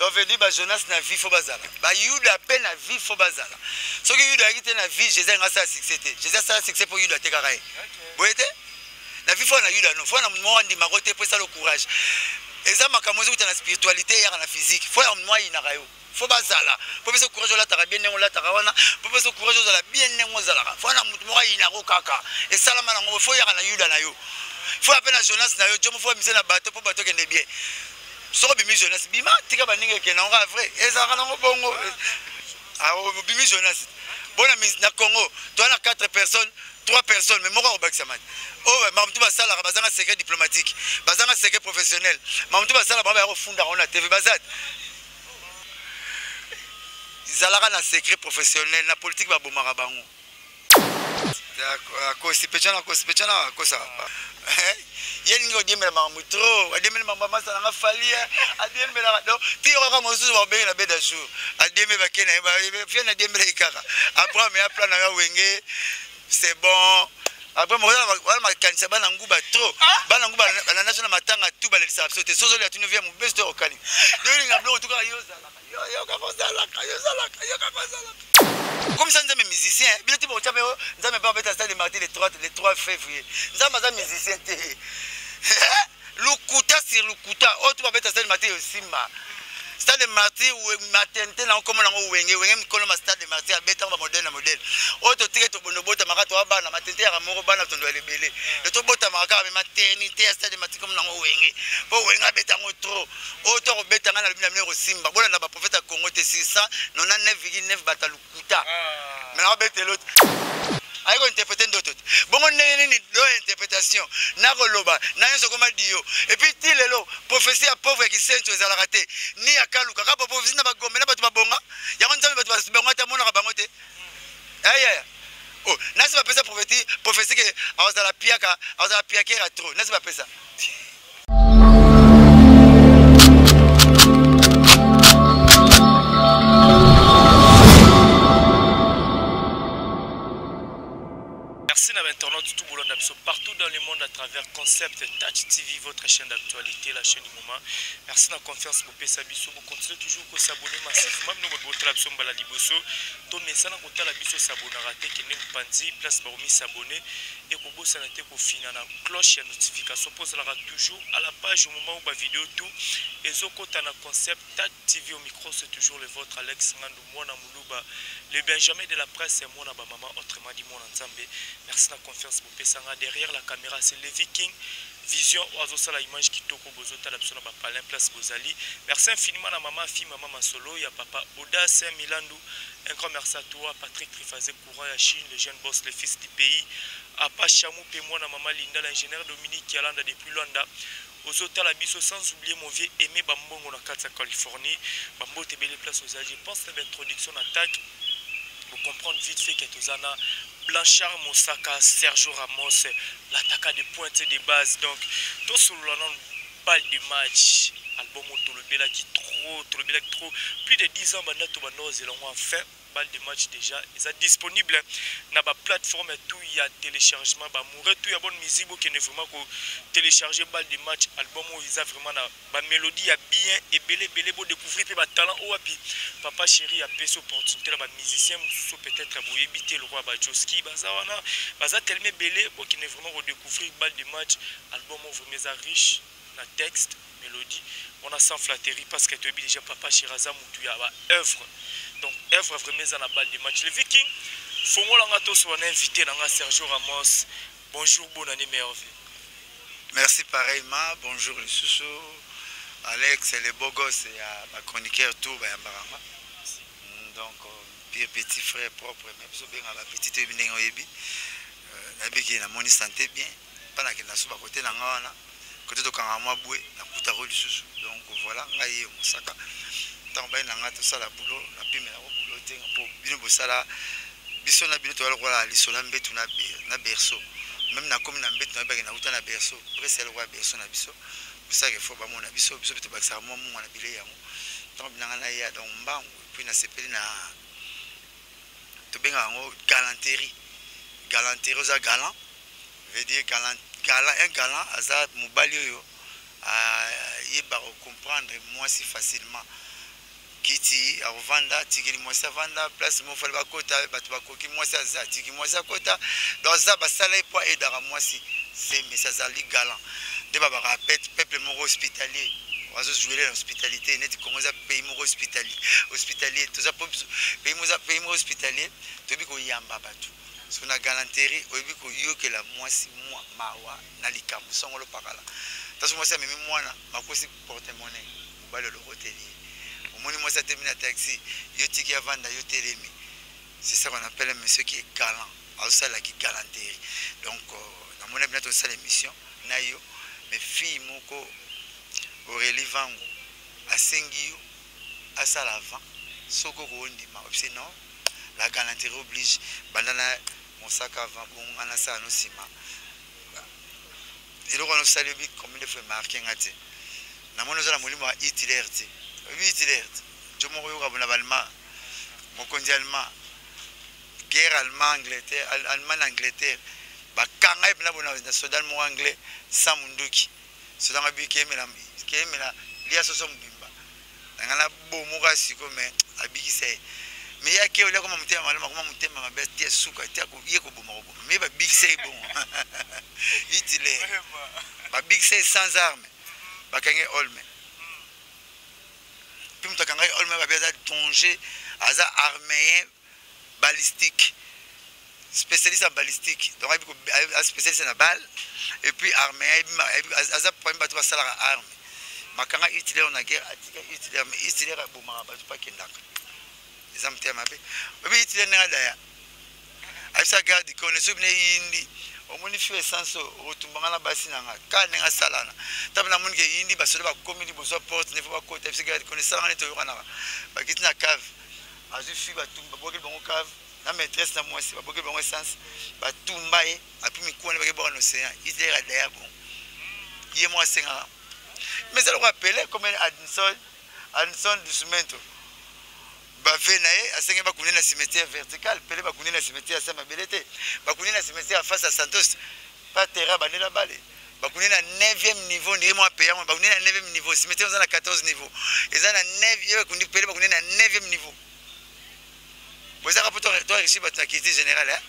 Donc veut dire ba Jonas na vie faut bazala. Ba Yuda pe na vie faut bazala. Soki Yuda ayaki te na vie, Jésus alinga asala succès te. Jésus asala succès po Yuda atekaka ye. Boye te? Na vie faut na Yuda non, faut na moko andimaka te po esala courage. Eza makambo ezokuta na spiritualité eyaka na physique. Faut ya mwa ayinaka yo. Faut bazala. Po pesa courage olataka bien ndenge olataka wana, po pesa courage ozala bien ndenge ozalaka. Faut na mutu moko ayinaka kaka. Esalama nango faut yaka na Yuda na yo. Faut ape na Jonas na yo, jomo faut mise na bateau po bateau kende bien. Soki obimi Jonas, bima tika baninga ekende yango kaka vrai. Ezalaka nango bongo. Ah, obimi Jonas. Bona na Congo, toza na 4 personnes, 3 personnes, mais moko akobakisa mani. Oyo mamutu basalaka bazanga secret diplomatique, bazanga secret professionnel. Mamutu basala bango baya kofunda yango na TV bazate. Zalaka na secret professionnel, na politique babomaka bango. Akosi pechana, akosi pechana, akosaka pa. Ye ningi odiembela makambo trop, adiembeli makambo masa nanga fali, adiembelaka donc ti kaka mosusu bakobengi na beda jour, adiembe bake na ye, fie na diembelaki kaka. Après mais aplan na yo wenge, c'est bon. Après wana makanisa bana nguba trop, bana nguba balanda so na matanga tout balelisaka biso te. Sozo ya tino via mobesi to okani. Dolinga biloko tukaka yo zalaka. Yo yo kaka ozalaka, yo zalaka, yo kaka ozalaka. Comme ça nzambe musicien, bino ti botia pe nzambe pe abeta stade martyr le 3 le 3 février. Nzambe aza musicien te. Lukuta sur lukuta, oyo tu babeta stade martyr osimba. Stade martyr maternité na komona ngo wenge, wenge mikolo ma stade martyr abeta ba modèle na modèle. Oyo totike tobondo bota maka to bana maternité ya moko bana tondo ya lebele. Le to bota maka mais maternité ya stade martyr comme nango wenge. Po wenge abeta ngo trop. Oyo to kobeta nga na lobi na bino ekosimba. Bolanda ba prophète ya Congo te 699,9 bata lokuta. Mais na obeta eloti. Ayi ko interpréter ndoto te. Bongo ndenge nini do interprétation na koloba na nyonso koma dio. Et puis ti lelo prophétie ya pauvre ya kisenso ezalaka te. Ni ya kaluka kaka prophétie na bagombe na bato babonga. Yango nzambe bato babonga te amonaka bango te. Ayi aya. Oh, nasi bapesa prophétie, prophétie ke azala piaka, azala piakera trop. Nasi bapesa. Merci à l'internaute tout le monde partout dans le monde à travers Concept Touch TV, votre chaîne d'actualité, la chaîne du moment. Merci de la confiance, pour pesa biso, vous continuez toujours à s'abonner massivement. Nous avons biso mbala liboso. To mesana kotala biso s'abonner raté kende mpanzi place bakomi s'abonner et kobosana te kofina na cloche ya notification po ozalaka toujours à la page au moment où ba vidéo tout ezokota na Concept Touch TV. Au micro c'est toujours le vôtre Alex Ngandu mwana Muluba, le Benjamin de la presse, mwana ba mama, autrement dit mwana Nzambe. Merci na confiance bopesanga. Derrière la caméra c'est Levi King Vision oyo azosala image kitoko, bozotala biso na ba palin place bozali. Merci infiniment na mama fi mama masolo ya papa Audace Milandu. Un grand merci à toi Patrick Trifazé courant ya Chine, le jeune boss, le fils du pays, Apa Chamou pe mwana mama Linda, l'ingénieur Dominique Yalanda depuis Luanda. Ozotala biso, sans oublier mon vieux Aimé Bambongo na kati ya Californie. Bambote ebele place ozali. Je pense na introduction na tag pour comprendre vite fait que tozana Blanchard Mosaka, Sergio Ramos, l'attaquant de pointe de base. Donc tosolola nanu balle de match, album oyo tolobelaki trop, tolobelaki trop plus de 10 ans banda tobanda ozela yango. Enfin balle de match déjà eza disponible na ba plateforme tout ya téléchargement, ba amoureux tout ya bonne musique bokende vraiment ko télécharger balle de match, album oyo eza vraiment na ba mélodie ya bien ebele ebele. Bo découvrir pe ba talent oyo wapi papa chéri apesi opportunité na ba musicien mosusu peut-être boyebi te lokola ba Joski baza wana, baza tellement ebele. Bokende vraiment ko découvrir balle de match, album oyo vraiment eza riche na texte, mélodie wana sans flatterie parce que toyebi déjà papa chéri aza mutu ya ba œuvre. Donc œuvre vraiment eza na balle de match. Le Viking fongolanga toso wana invité nanga Sergio Ramos. Bonjour, bonne année, merveille. Merci pareillement, bonjour lisusu Alex le beau gosse ya ba chroniqueur tout ba yambaranga. Donc pire petit frère propre, mais biso benga ba petit toyebi ndenge oyebi. Nayebiki namoni santé bien, mpa nakenda so bakote na nga wana kote tokanga mwa bwe nakutako lisusu. Donc voilà, ngai ye Mosaka ntango baye na nga tosala boulot, napimelako boulot te mpo bino bosala biso na bino toya lokola lisolo ya mbetu na berceau. Même nakomi na mbetu nayebaki nauta na berceau, presque ya lokola berceau na biso kosaka efo bamona biso, biso mpe tobakisaka mwa mungwa na bilei yango ntango binanga na ye. Donc mbangu puis nasepeli na tobengaka yango galanterie. Galanterie, oza galant veut dire galant, galant, un galant aza mobali oyo ayebaka comprendre mwasi facilement. Kiti akovanda, atikeli mwasi avanda place moko, fale bakota bato bakoki, mwasi aza, atiki mwasi akota. Donc aza basala ye mpo aedaka mwasi. Se mesi azali galant nde babaka peuple moko hospitalier, azojouele na hospitalité. Neti Congo eza pays moko hospitalier, hospitalier toza pays moko hospitalier, toyebi koyamba bato. So na galanterie, oyebi koyokela mwasi mwa mawa na likambo songolo pakala. Taso mwasi amemi mwana, makosi porte monnaie, mobali olokoteli ye. Omoni mwasi atemi na taxi, yo tiki avanda, yo telemi. C'est ça qu'on appelle un monsieur qui est galant, azosalaki galanterie. Donc namoni bina tosala émission na yo, mais fille moko Aurélie Vango asengi yo asala avant, soki okondima, obise non, la galanterie oblige, banda na mosaka avant, bongo nga nasala no nsima. Eloko wana osali, oyebi combien de fois emarke nga te? Namoni oza na molimo ya Hitler te. Oyebi Hitler te, jo moko oyoka bona baallemand, mokonzi allemand, guerre allemand Angleterre, Allemagne Angleterre, bakanga ye mpena bona na soldat moko anglais sans munduki. Soldat ngo abi keyemela keyemela lia soso mobimba na ngai na bomoka siko, mais abikisa ye. Mais ye ake olia koma motema malamu, akoma motema mabe te, suka te ye koboma koboma. Mais babikisa ye bongo. Hitler babikisa ye sans arme, bakangi ye Olme mpe moto akangaki Olme, babi aza danger, aza arméen balistique, spécialiste en balistique. Donc ayebi spécialiste na balle et puis armé, aza parmi bato basalaka arme. Bakanga Hitler na guerre, atika Hitler, mais Hitler abomaka bato mpo akendaka, eza motema mabe. Oyebi Hitler ndenge adaya, ayebisa garde kone soki bino eyindi, omoni fio essence okotumbanga na basi na nga kaka ndenge asalana. Ntango namoni ke eyindi, basoda bakomi liboso ya porte nefo bakota, ayebisa garde kone esalanga neti oyokanaka. Bakiti na cave, azwi fi, batumba, babwakeli bango cave na maîtresse na mwasi, babwakeli bango essence, batumba ye, api mikuwa nde bakebwaka na océan. Hitler adaya bon, ye moko asengaka. Mais eza lokola Pele, comme Adinson, Adinson Dusumento bave na ye, asenge bakundi na cimetière vertical. Pele bakundi na cimetière asa mabele te, bakundi na cimetière face à Santos pa terra bandela bale, bakundi na 9e niveau. Ndenge mwa peyango bakundi na 9e niveau, cimetière eza na 14 niveau, eza na 9 ye bakundi Pele, bakundi na 9e niveau. Bozaka mpo toenrichir bato na culture générale.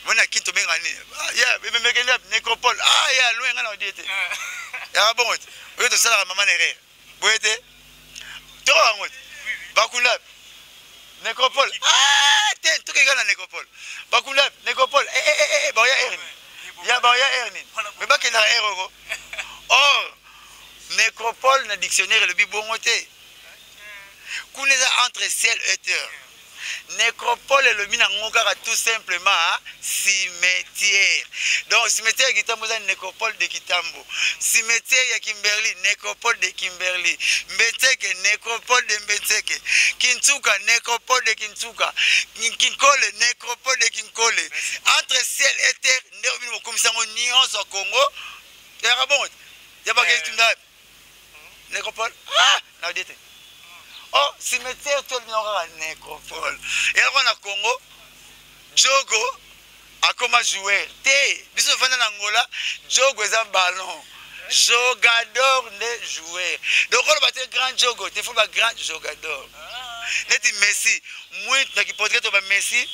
Mona kini tobenga nini ya ememekeli nécropole. Ah, ya loin, nga na odie te, yaka bongo te. Oyo tosalaka mama na erreur boye te, toko yango te. Bakunda nécropole te, tokeka na nécropole, bakunda nécropole, baoya ere nini, ya baoya ere nini, me bakendaka ere oko. Or nécropole na dictionnaire elobi bongo te, kuna eza entre ciel et terre. Nécropole elobi nango kaka tout simplement cimetière. Donc cimetière ya Kitambo eza nécropole de Kitambo, cimetière ya Kimberly nécropole de Kimberly, Mbetseke nécropole de Mbetseke, Kintsuka nécropole de Kintsuka, Kinkole nécropole de Kinkole. Entre ciel et terre nde obino bokomisa yango nyonso ya Congo yaka bongo te, ya baketunda nécropole. Ah, naodie te. Oh, cimetière to elingi kaka nécropole eyaka na Congo. Jogo akoma joueur te, biso tofanda na Angola, jogo eza ballon, jogador nde joueur. Donc oloba te grand jogo te, faut ba grand jogador neti Messi. Muito na kiportugais to ba Messi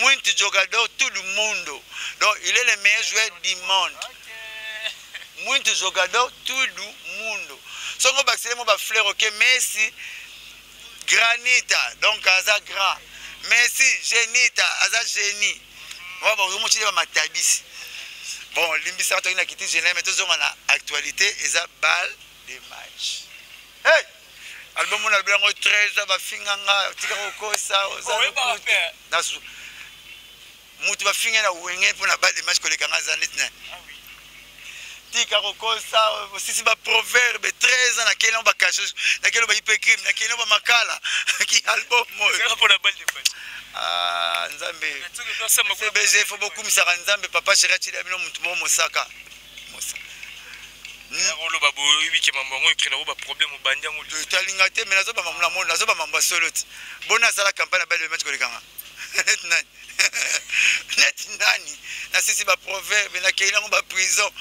muito jogador tout le mundo, donc il est le meilleur joueur du monde, muito jogador tout du mundo. Songo bakisele mo bafleur, ok, Messi granita, donc aza grand. Messi genita, aza génie. Wa bakomotile bamatabisi. Bon, limbisaka, toki na kiti général, mais tozonga na actualité, eza balle de match. Hey! Album oyo nalobi yango 13, bafinga nga, tika kokosa, oza mutu bafinga na wenge mpo na balle de match koleka nga aza neti na tika kokosa, osisi baproverbe 13 ans, nakei nango bakasho, nakei ba hypercrime, nakei nango bamakala ki album oyo. Nzambe CBG, fo bokumisaka Nzambe. Papa chéri atili bino motu moko mosaka. Oloba boyebi ke mambo yango ekrela baproblème, obandi yango. Talinga te, mais nazoba nazoba mambo ya solo ti bona asala campagne ya balle de match kolekanga neti nani, neti nani. Nasisi baproverbe, nakei nango baprison,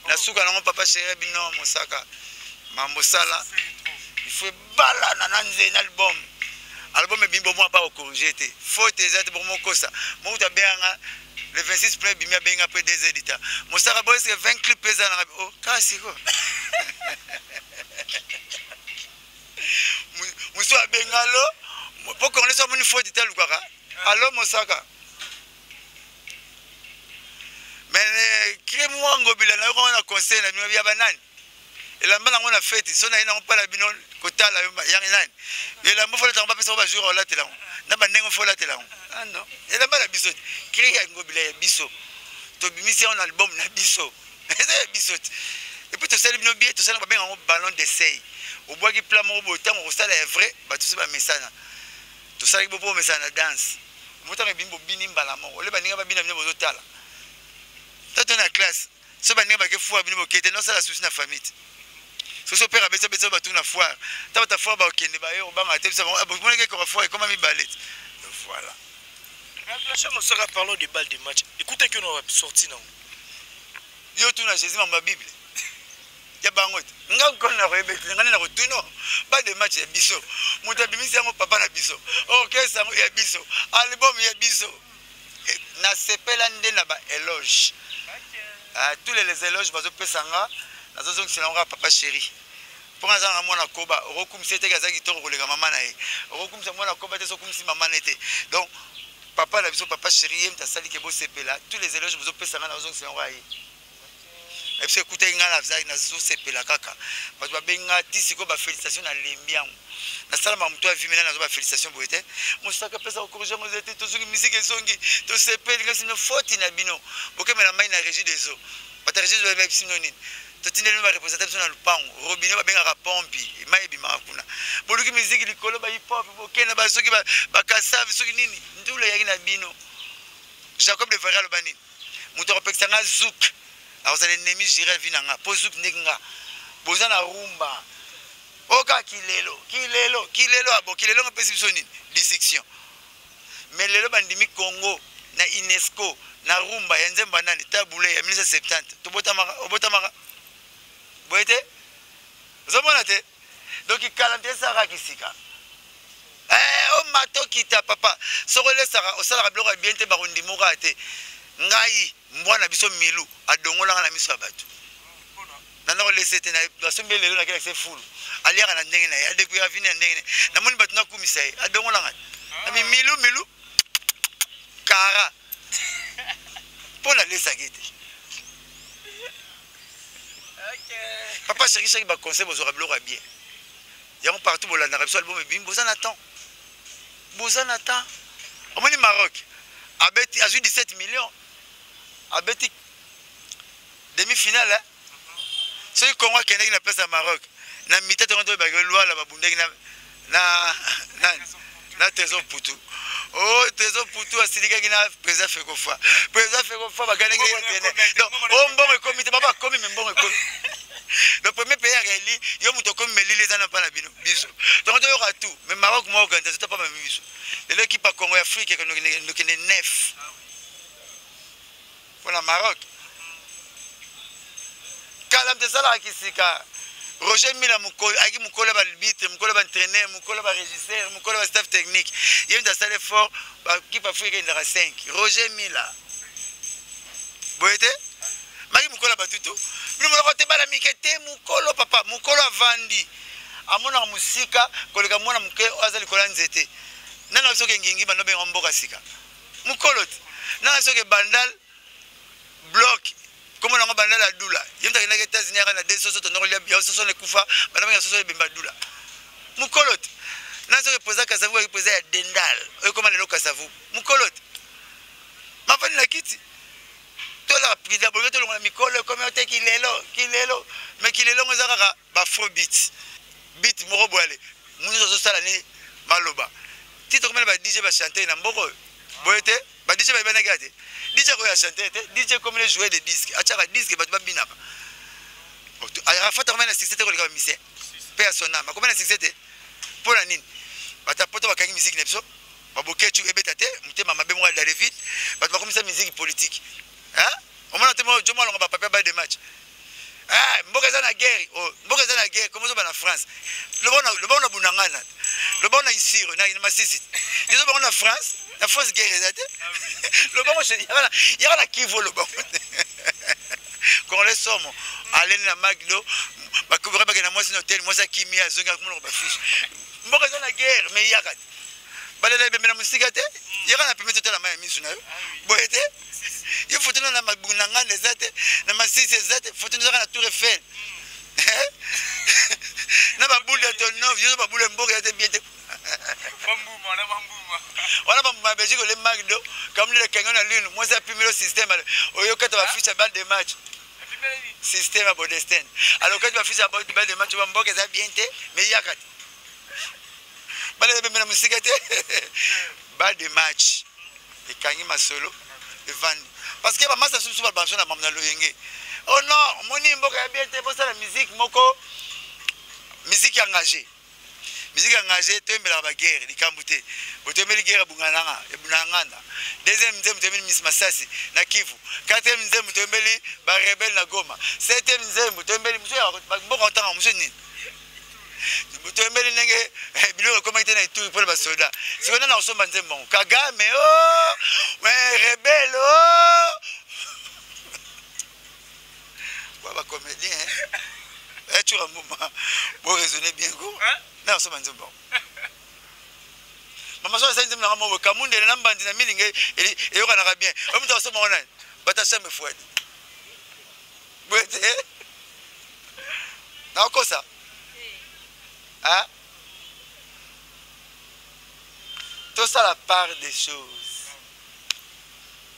nasuka nango. Papa chéri bino mosaka mambo sala, il faut ebalana na nze na album. Album ebimi bomwa pa kocorrige te, faute eza te, bokomokosa mokutu abenganga le 26 plein ebimi, abenga après 2 heures du temps, mosaka bo eske 20 clip eza nanga o kaka siko mosusu abenga lo po congolais so amoni faute te alukaka alo mosaka. Mais crime mwa ngobila na yoka na conseil na bino ya banani elamba nango na feti so naye nango mpa na bino kotala yo yangi nani elamba fo olatango bapesa ngo bajour olatela yango na bandenge fo olatela yango. Ah non, elamba na biso te, cri ya ngobila ya biso tobimisi yango na album na biso, eza ya biso te. Et puis tosali bino bien, tosali babenga yango ballon d'essai, obwaki plat moko boye, ntango okosala ya vrai bato so bamesana, tosalaki bo mpo bomesana na danse motango ebimi, bobini mbala moko ole baninga babina bino bozotala tato na classe so baninga bake foire, bino bokete nosala susi na famille te. Soki opere abeti abeti bato na foire, ta bato ya foire bakokende baye obanga te, biso bomonaki ekoka foire ekoma mibale te, voilà. Blanchard Mosaka, parlons de balle de match. Écoutez que nous sorti non. Yo tuna Jésus mamba Bible. Ya bango te. Nga nkolo na koyeba ete nga nde na kotuna balle de match ya biso. Moto abimisi yango papa na biso. Orchestre yango ya biso. Album ya biso. Nasepela nde na ba éloge. Ah, tous les éloges bazopesa nga, nazozongisela yango kaka papa chéri. Mpo nga aza na mwana koba, okokumisa ye teke aza kitoko koleka mama na ye. Okokumisa mwana koba te soki okumisi mama na ye te. Donc papa na biso, papa chéri, ye moto asali ke bosepela. Tous les éloges bozopesa nga, nazozongisela yango ye. Na biso ekutaki ngai nazosepela kaka bato babengi nga ti sikoyo bafélicitation, nalembi yango, nasalama moto ya vimela, nazo bafélicitation boye te. Mosaka apesa kokorige yango eza te, tozongi misike ezongi, tosepeli kasi no foti na bino bokemela mai na régie des eaux, bato ya régie des eaux bayebisi bino nini? Totindeli bino barepresente biso na lupango, robinet babengaka pompi, mai ebimaka kuna, boluki miziki likolo ba hip hop, bokenda basoki bakasave soki nini, ndula eyaki na bino. Jacob de Varia aloba nini? Moto akopekisa nga zouk akozala ennemi juré vi na nga, mpo zouk ndenge nga boza na rumba oka kilelo kilelo kilelo abo kilelo ngo epesi biso nini? Dissection. Mais lelo bandimi Congo na UNESCO na rumba ya nzembo ya nani, tabule ya 1970, tobotamaka obotamaka boye te, ozomona te. Donc kala nte esalaka kisika omata okita papa, soki olesaka osalaka biloko ya bien te, bakondimoka te. Ngai mbwa na biso milu adongolanga na miso ya bato, nana kolese te, asombi lelo nakelakisa fulu, aliaka na ndenge na ye, adekuyaka vini na ndenge na ye, namoni bato nakumisa ye, adongolanga abi milu milu kara mpo nalesaki te. Papa chéri, soki baconseil bozwaka biloko ya bien yango partout, bolandaka biso, album ebimi, boza na temps, boza na temps. Omoni Maroc abeti, azwi 17 millions, abeti demi finale eh? Soki Congo akendaki na place ya Maroc na mita tongo toyebaki lwala babundaki na Trésor Putu. Oh, Trésor Putu asilikaki na président Fekofa, président Fekofa bagandaki entraîneur. Donc o mbongo ekomi te, baba akomi me mbongo ekomi. Le premier pays ya réeli yo moto okomi, melili eza na mpa na bino, biso tongo toyoka tout. Mais Maroc mwa organisation ta pa bamemi biso lelo, équipe ya Congo ya Afrique ekende 9 mpona Maroc. Kala moto esalaka kisika. Roger Mila mokolo ayaki, mokolo ya baarbitre, mokolo ya baentraîneur, mokolo ya barégisseur, mokolo ya bastaff technique, ye moto asali effort, bakipe Afrique endaka 5. Roger Mila boye te, maki mokolo ya batutu bino monoko te, bana mike te, mokolo papa mokolo avandi amonaka mosika koleka mwana moke oyo aza likolo ya nzete. Nana soki engingi bando benga mboka sika mokolo te, nana soki bandal bloc komona yango bandal ya dula, ye moto akendaki États-Unis aka na de soso tondoko ya soso na ekufa, banda benga soso ebemba dula mokolo te. Nana soki président Kasavu ayaki, président ya dendal oyo ekoma lelo Kasavu mokolo te, mafandi na kiti tolaka prida bolingi tolongola mikolo ekomi ote kilelo kilelo. Mais kilelo ngo eza kaka baafrobeat, beat moko boye ale mu nyonso azosala ni maloba ti tokomela ba DJ bachanteur na mboka oyo boye te, ba DJ bayebanaki ya te, DJ akoya chanteur te, DJ komi le joueur de disque, atiaka disque bato babinaka. Arafat akomela na succès te koleka bamisien mpe ya sonam, akomela na succès te. Mpo na nini? Bato ya poto bakangi misiki na biso, babokecu ebeta te, motema mabe moko ya David, bato bakomisa misiki politique. Omona te jomo alonga bapapier ba de match. Mboka eza na guerre, oh, mboka eza na guerre, komo ozoba na France, loba na bunangana. Lobango na Isiro, na Masisi. Yo bango na France, na France guerre eza te. Lobango yaka na Kivu lobango. Congolais somo, aleni na Magdo, bakobaka bakenda mwasi na hotel, mwasi akimi azongi akomona ba fiche. Mboka eza na guerre mais yaka te. Balela ebembe na mosika te, yaka na pembe totala mai ya misu na yo. Boye te. Yo foto na na nganda eza te, na Masisi eza te, foto ezaka na Tour Eiffel. Na baboule ya tonov, yo baboule ya mboka ya te bien te. Wana bambuma ya Belgique ole Magdo, kamulele ekangi na lune, mwasi apimelo système, oyokata ba fiche ya balle de match. Système ya Bodestin. Alors quand ba fiche ya balle de match ba mboka eza bien te, mais yaka te. Balle bembe na mosika te. Balle de match. Ekangi masolo evandi. Parce que ba masa susu ba banso na mamna loyenge. Oh non, omoni mboka ya bien te, bosala musique moko musique engagée. Musique engagée toyembelaka ba guerre likambo te. Botoyembeli guerre ebungananga, ebunanganda. Deuxième nzembo toyembeli Miss Masasi na Kivu. Quatrième nzembo toyembeli ba rebelle na Goma. Septième nzembo toyembeli musu ya mboka otanga musu nini? Toyembeli ndenge biloko ekomaki te na Ituri mpona basoda. Sikoyo nani akosomba nzembo yango? Kagame oh! Mais rebelle oh! Ba ba comédien hein? Eh, tu mbuma. Bo raisonner bien go. Na akosomba nzembo yango. Mama so asali nzembo nanga moko kamundele na mbandi na milinga eyokanaka bien. Oyo moto akosomba ngo nani? Bata chambre froide. Boye te. Nakokosa? Hein? Tosala part des choses.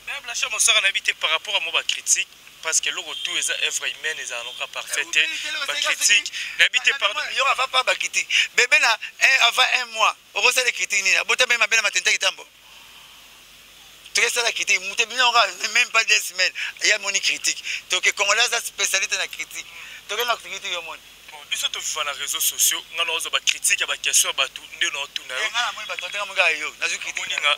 Mais Blanchard Mosaka nayebi te par rapport à moi ba critique parce que eloko tout eza œuvre humaine ezala noka parfait te ba critique nayebi te pardon. Yo ava pas ba critique. Bébé na un avant un mois okosala critique nini? Abota même mabe na matente kitambo. Tokesala critique mute bino nga même pas 2 semaines ya moni critique. Toke congolais aza spécialité na critique. Toke na critique yo moni. Bon, biso toviva na réseaux sociaux nga na ozwa ba critique ya ba question ya bato nde na otuna yo. Nga na moni bato nga monga yo nazu critique. Moninga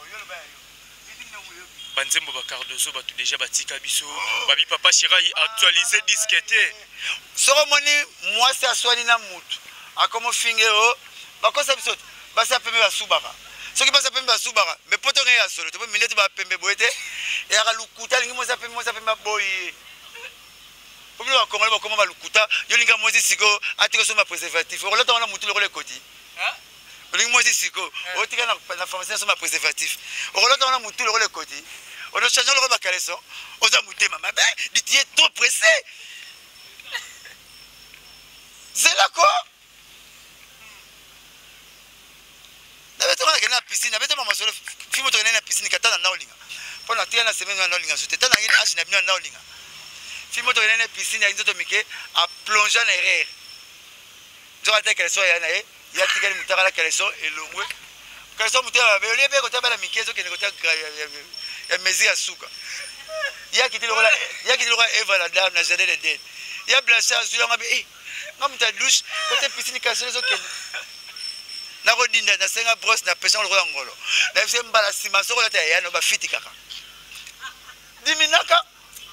banzembo ba Cardozo bato déjà batika biso babi papa Shirai actualiser disque te. Soko moni mwasi aswani na mutu akomo finge o bakosa biso te basi apembe basubaka. Soki basi apembe basubaka mais poto ngai ya solo te po mindeti ba pembe boye te eyaka lukuta alingi mwasi apembe mwasi apembe aboyi ye. Po bino ba Congolais bakoma ba lukuta yo linga mwasi siko atika soma préservatif okolata wana mutu lokola ekoti. Olingi mwasi siko otika na pharmacie soma préservatif okolata wana mutu lokola ekoti. On a changé le caleçon. Oza mutema mabe, dit tu es trop pressé. Zela ko. Nabeto na na piscine, nabeto mama solo fimo to na piscine katana na olinga. Pona tia na semaine na olinga sote tana ngini age na bino na olinga. Fimo to na piscine ya nzoto mike a plonger na erreur. Nzoka te caleçon ya na ye, ya tikali mutaka la caleçon elongwe. Caleçon mutaka ba olie be kota bala mike zo kende kota ya mesure ya suka. Ya kiti lokola ya kiti lokola Eva la dame na jardin d'Eden. Ya Blanchard azwi yango be eh nga mutu ya douche kote piscine caleçon ezo kende. Nakodinda nasenga brosse na pesa lokola ngolo. Na biso mbala sima soko lata ya no ba fiti kaka. Diminaka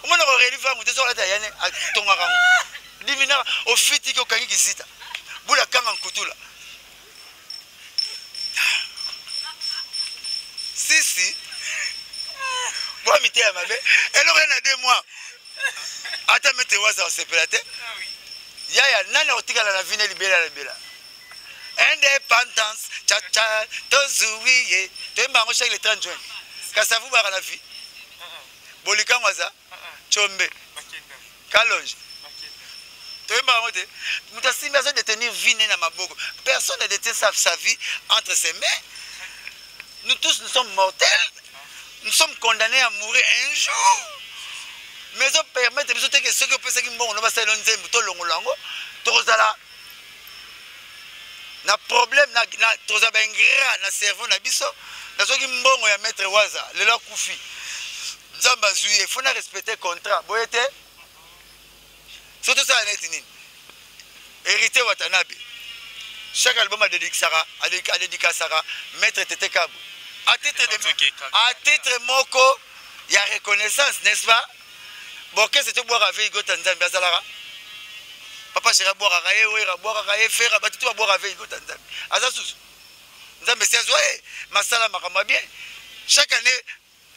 omona ko relive yango te soko lata ya ne atongaka ngo. Diminaka ofiti ki okangi kisita. Bula kanga nkutula. Sisi. Bwa miteya mabe. Eloko na 2 mois. Ata mete waza osepela te. Yaya nani akotikala na vie ne libela libela. Indépendance, cha cha, tozuiye. Toyemba yango chaque le 30 juin. Kasavu baka na vie. Bolikango aza Chombe. Kalonge. Toyemba yango te. Moto asimbi azo détenir vie ne na maboko. Personne ne détient sa vie entre ses mains. Nous tous, nous sommes mortels. Nous sommes condamnés à mourir un jour. Mais ça permet de nous que ceux qui ont pensé qu'ils vont nous faire nzembo to longola yango, tokozala na problème na, na tozala ba ingrat na cerveau na biso. Nazwaki mbongo ya maître Waza lelo akufi. Nzambe azwi ye, faut na respecter contrat. Boye te? Soki tosala neti nini? Héritier Watanabe. Chaque album a dédicasaka, a dédicasaka maître Tete Kabwe. À titre de, à titre moko ya reconnaissance, n'est-ce pas? Bon, qu'est-ce que tu bois avec Gota Nzambe azalaka? Papa Chéra boire ye, Wera boire ye, Ferra, batu tu boire avec Gota Nzambe. Aza susu. Nzambe si azwa ye masala makambo ya bien. Chaque année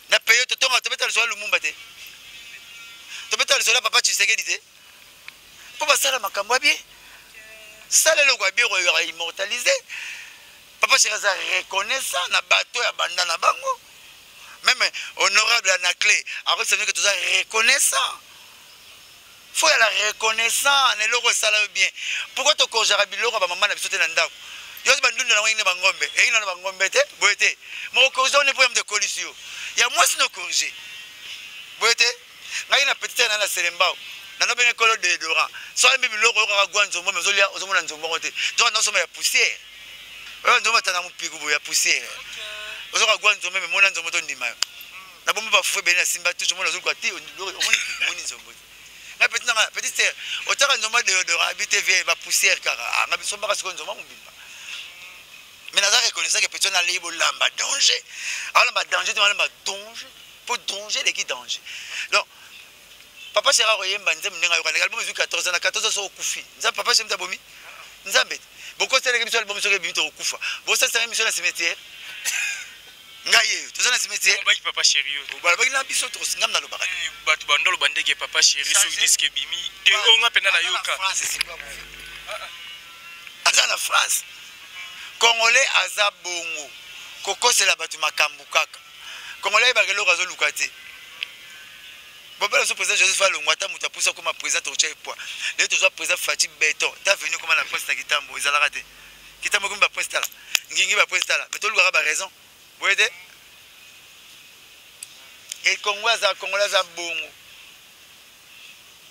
na paye totonga, tobeta lisolo ya Lumumba te, tobeta lisolo ya papa Tshisekedi te, mpo basala makambo ya bien. Sala eloko ya bien oyo immortaliser. Papa Chéri aza reconnaissant na bato ya banda na bango. Même honorable Anaclé akoyebisa bino ke toza reconnaissant. Faut ya la reconnaissant na eloko esala yo bien. Pourquoi tokorjaka biloko ya bamama na biso te na ndako? Yo bandunda nango eyini bangombe, eyini nano bangombe te, boye te. Moko corrige one mpo ya moto ekolisi yo ya mwasi no corrige, boye te. Ngai na petite na na Selembao nano benge kolo deodorant, so ayembi biloko oyokaka gwa nzombo, me ozolia ozomona nzombo yango te. Toka naosomba ya poussière oyo nzombo atanda mopiku boye ya poussière, ozoka gwa nzombo, me mona nzombo tondima yo na bomba bafufu ebele na simba touche, omona ozoluka ti omoni nzombo te. Ngai petit nanga, petite sœur, otiaka nzombo ya deodorant abi te, vie ba poussière kaka. Ah, ngai bisombaka sikoyo nzombo mobimba. Mais naza reconnaissant que petit wana alei bolamba danger, alamba danger te, alamba danger mpo danger eleki danger. Donc papa Chéri akoyemba nzembo ndenge ayokana. Album ezwi 14 ans, na 14 ans soki okufi, nzambe papa Chéri abomi nzambe te. Bokosalaki biso album, soki ebimi tokokufa, bosalisaka biso na cimetière. Ngai ye toza na cimetière. Baki papa Chéri yo balobaki na biso, ngam nalobaka. Bato bandoloba ndenge papa Chéri soki disque ebimi te, oyo nga mpenza nayoka. Aza na France. Congolais aza bongo, kokosela bato makambo kaka. Congolais ayebaka eloko azoluka te. Bobela so président Joseph alongwa, ata moto apusa koma président, tokotya ye poids. Lelo tozwa président Fatshi Béton, ta venu koma na prince na Kitambo ezalaka te. Kitambo ekomi baprince, tala ngingi baprince, tala me tolukaka baraison, boye te. E Congo aza, Congolais aza bongo,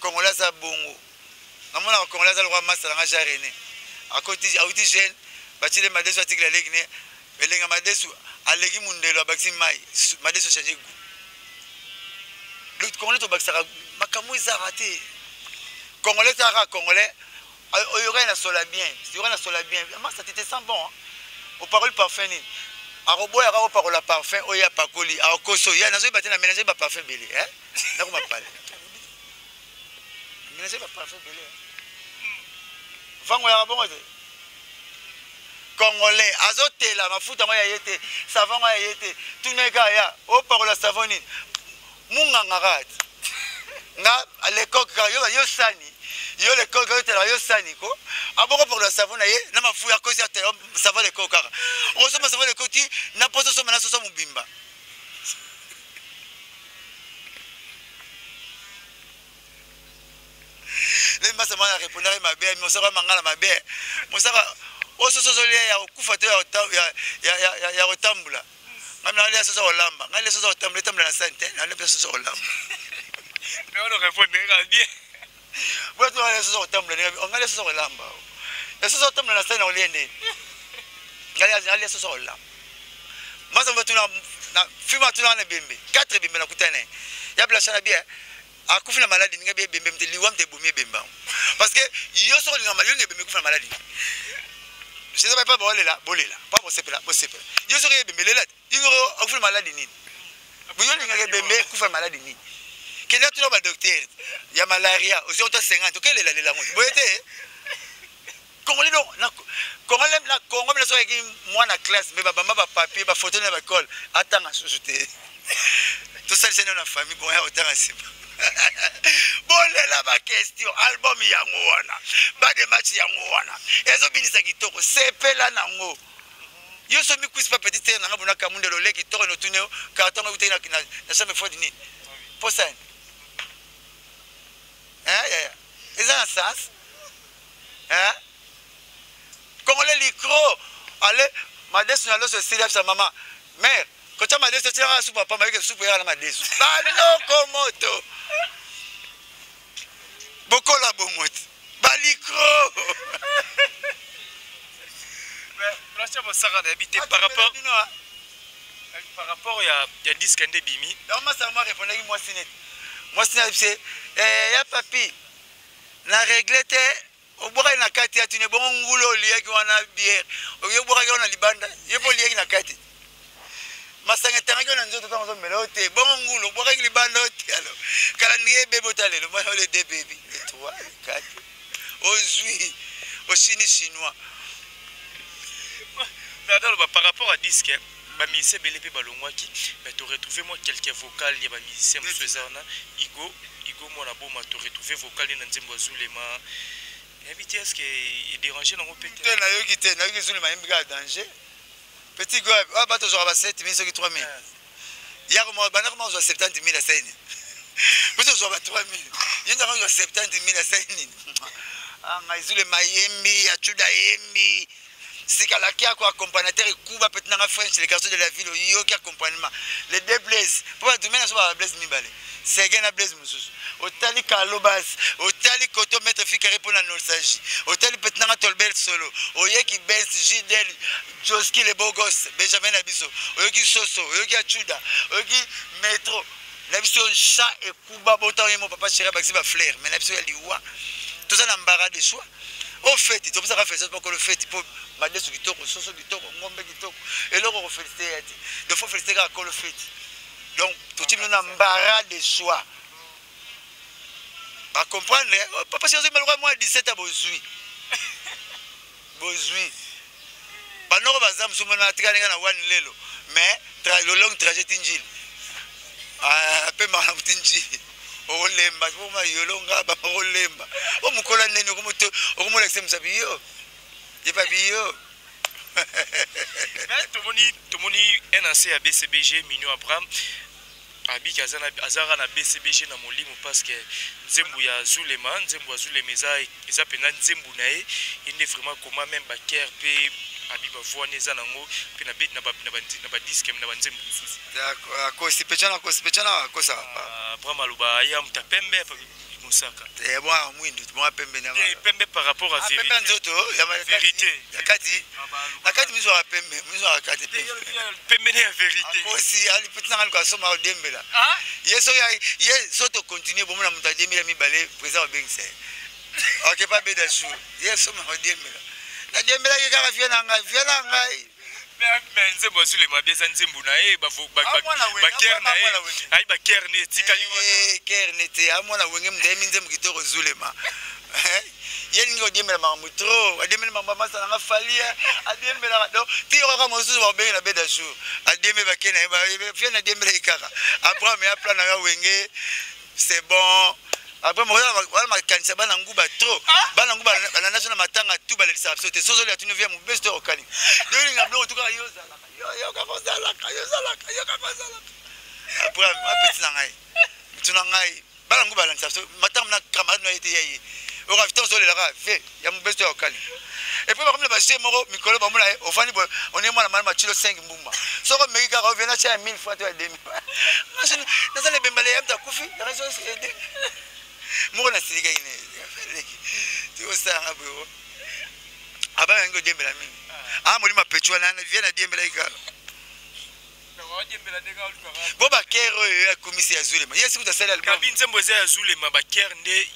Congolais aza bongo. Namonaka Congolais aza lokwa masa nanga Jean René akoti auti jeune, batile madesu, atikila aleki ne elenga madesu, aleki mundelo, abakisi mai, madesu change goût. Le Congolais tobakisaka makambo ezaka te. Congolais ezalaka Congolais oyokani na sola bien, oyokani na sola bien. Masa, tu te sens bon, hein? Opakoli parfum nini? Akoboyaka opakola parfum oyo apakoli, akokoso ya nazoyeba te. Na mélange baparfum ebele nakoma pale, mélange baparfum ebele, vango yaka bongo te. Congolais azotela mafuta yango ya ye te, savon yango ya ye te. Tuneka ya opakola savon nini? Munganga kaka te. Nga lecoq kaka yo, yo sani, yo lecoq yotela, yo sani ko aboko pakola savon na ye na mafu ya kosi atela savon lecoq kaka. Okosomba savon lecoq ti na poso, osomba na soso mobimba. Le masa mwana répondaki mabe, mosaka mangala mabe, mosaka oyo soso ozolia ya kokufa to ya kotambola. Ngai nalia soso kolamba, ngai lia soso kotambola, etambola na sani te, nalia mpe soso kolamba. Mais on répondra bien. Boya to nalia soso kotambola, ngai lia soso kolamba, ya soso kotambola na sani na kolia nde. Ngai nalia soso kolamba. Masa batuna na filme, atunaka na ebembe 4 ebembe nakutana ye ya blasha na bien, akufi na maladi ninga bi ebembe mte liwa mte ebomi ebembe yango, parce que yo soko olinga yo ebembe ekufi na maladi. Je sais pas, bolela bolela pa bosepela bosepela. Yo soki ebembe lela te, yo akufi na maladi nini? Yo olingaka ebembe ekufa na maladi nini? Kende atuna badocteur ya malaria, ozwi ota 50, okelela lela yango, boye te. Congolais donc na Congolais, na Congo mina soki ayaki mwana classe, me babamba bapapier, bafoto na baekole, atanga susu te. Tosalisa nino na famille bon ya otanga nsima. Bolela baquestion. Album yango wana, bade match yango wana ezobinisa kitoko, sepela nango. Yo so mikwisi pa petite sœur nanga bona kamundelo ole kitoko, notuni yo carton ngo ekutaki na chambre froide nini posa yaya, eza na sens, hein? Congolais licro ale madesu na loso esili, abisa mama mare kotya madesu, otiaka supu apamba, yoke supu eyaka na madesu. Baloko moto bokola bongo te, balicro. Blanchard Mosaka, nayebi te par rapport ya disque nde ebimi. Donc masaka mwa répondaki mwasi neti mwasi na bise ya papi na regle te, obwakaki na kati ya tuni bongo ngulu oliaki wana, bière obwakaki wana libanda, ye mpo oliaki na kati, masanga etangaki yo na nzoto ntango ozomela oyo te, bongo ngulu obwakaki libanda oyo te. Alors kala ndenge ebebe ota lelo mwana ole deux bebi, le trois, le quatre, ozwi osini chinois. Nataloba par Disque bamusicien ebele mpe balongwaki, mais toretrouve mwa quelques vocal ya bamusicien mosusu eza wana. Igo Igo mwana boma, toretrouve vocal nde na nzembo ya Zulema. Nayebi te, est-ce que edérange nango mpe te? Te, nayoki te. Nayoki Zulema ayembi kaka danger. Petit go oyo bato ozwaka ba 7 000, soki 3 000 yako banda koma ozwa 70 000, asali nini? Biso ozwa ba 3 000, ye nzaka ozwa 70 000, asali nini? Ngai Zulema ayembi, Acuda ayembi sikalaki ako accompagnateur ekuba petit nanga French, le garçon de la ville. Oyoki accompagnement, les deux Blaise, mpo bato mena so ba Blaise mibale, Sege na Blaise mosusu. Otali Kalobas, otali koto maître Fikari mpo na nostalgie, otali petit nanga Tolbert solo, oyeki Bens Jidel, Joski le beau gosse, Benjamin na biso, oyoki Soso, oyoki Achuda, oyoki Metro na biso, chat ekuba bota oye mo papa chéri abakisi bafleur. Mais na biso ya liwa toza na embarras de choix. O feti topesaka félicitation mpo kolo feti, mpo madesu kitoko, soso kitoko, ngombe kitoko, eloko kofélicité ya te. Donc faut félicité kaka kolo feti. Donc totie bino na embarras de choix, bacomprendre. Papa chéri ozwi mwa 17 ya bozwi, bozwi banoko baza mosusu mona atikali nga na wani lelo, mais le long trajet ti Njili mpe makambo ti Njili okolemba poma yolonga bakolemba o mokolo nene okomolakisa mosapi yo yepapi yo. Tomoni un ancien ya BCBG, Mino Abraham, abiki azaka na BCBG na molimo, parce que nzembo ya Zulema, nzembo ya Zulema eza mpenza nzembo na ye. Ye nde vraiment koma même baker mpe abi bavoix ne eza nango mpe na badisque na banzembo mosusu. Akosi pechana, akosi pechana, akosa. Abraham aloba ya moto ya pembe mosaka. Mwa mwindu, mwa pembe. Pembe par rapport à pembe nzoto. Ya vérité. Ya kati, na kati miso ya pembe, miso ya kati. Pembe ne ya vérité. Akosi ali petit nanga luka soma odembela ye. Soki ye so tocontinue bomona moto adembela mibale, président obengisa ye ok pa beda su ye soma odembela. Nadembelaki kaka vie na ngai, vie na ngai. Mais nzembo azulema bi eza nzembo na ye, baker na ye ayi, baker ne etikali wana. Ker ne te, amwana wenge moto ayembi nzembo kitoko Zulema. Ye lingi odiembela makambo trop, adiembeli makambo amasa nanga Fali adiembelaka. Donc ti kaka mosusu bakobengi na beda jour adiembe bake na ye vie nadiembelaki kaka Abraham ya plan na ya wenge, c'est bon. Après wana makanisa bana nguba trop, bana nguba balanda so na matanga tu balelisaka biso te. Sozolia tuni via mobesi to okani yolinga biloko tu kaka yo ozalaka yo kaka ozalaka yo ozalaka yo kaka ozalaka. Après apeti na ngai mutu na ngai bana nguba balandisa biso matanga na camarade na ye te ya ye oka vite ozolelaka ve ya mobesi to ya okali. Et puis bakomi na baje moko mikolo bamona ye ofandi boye onie mwana mana machilo 5 mbumba soko omeki kaka ovie na tia ya 1000 francs to ya 2000 naza na ebembale ya moto akufi moko nasilikaki ne ti osalanga boye abanga yangi odiembela mingi a molimo apetu wana vie nadiembelaki kaka bo bakere oyo akomisi ya Zulema ye sikutu asali album. Kabi nzembo eza ya Zulema, baker nde.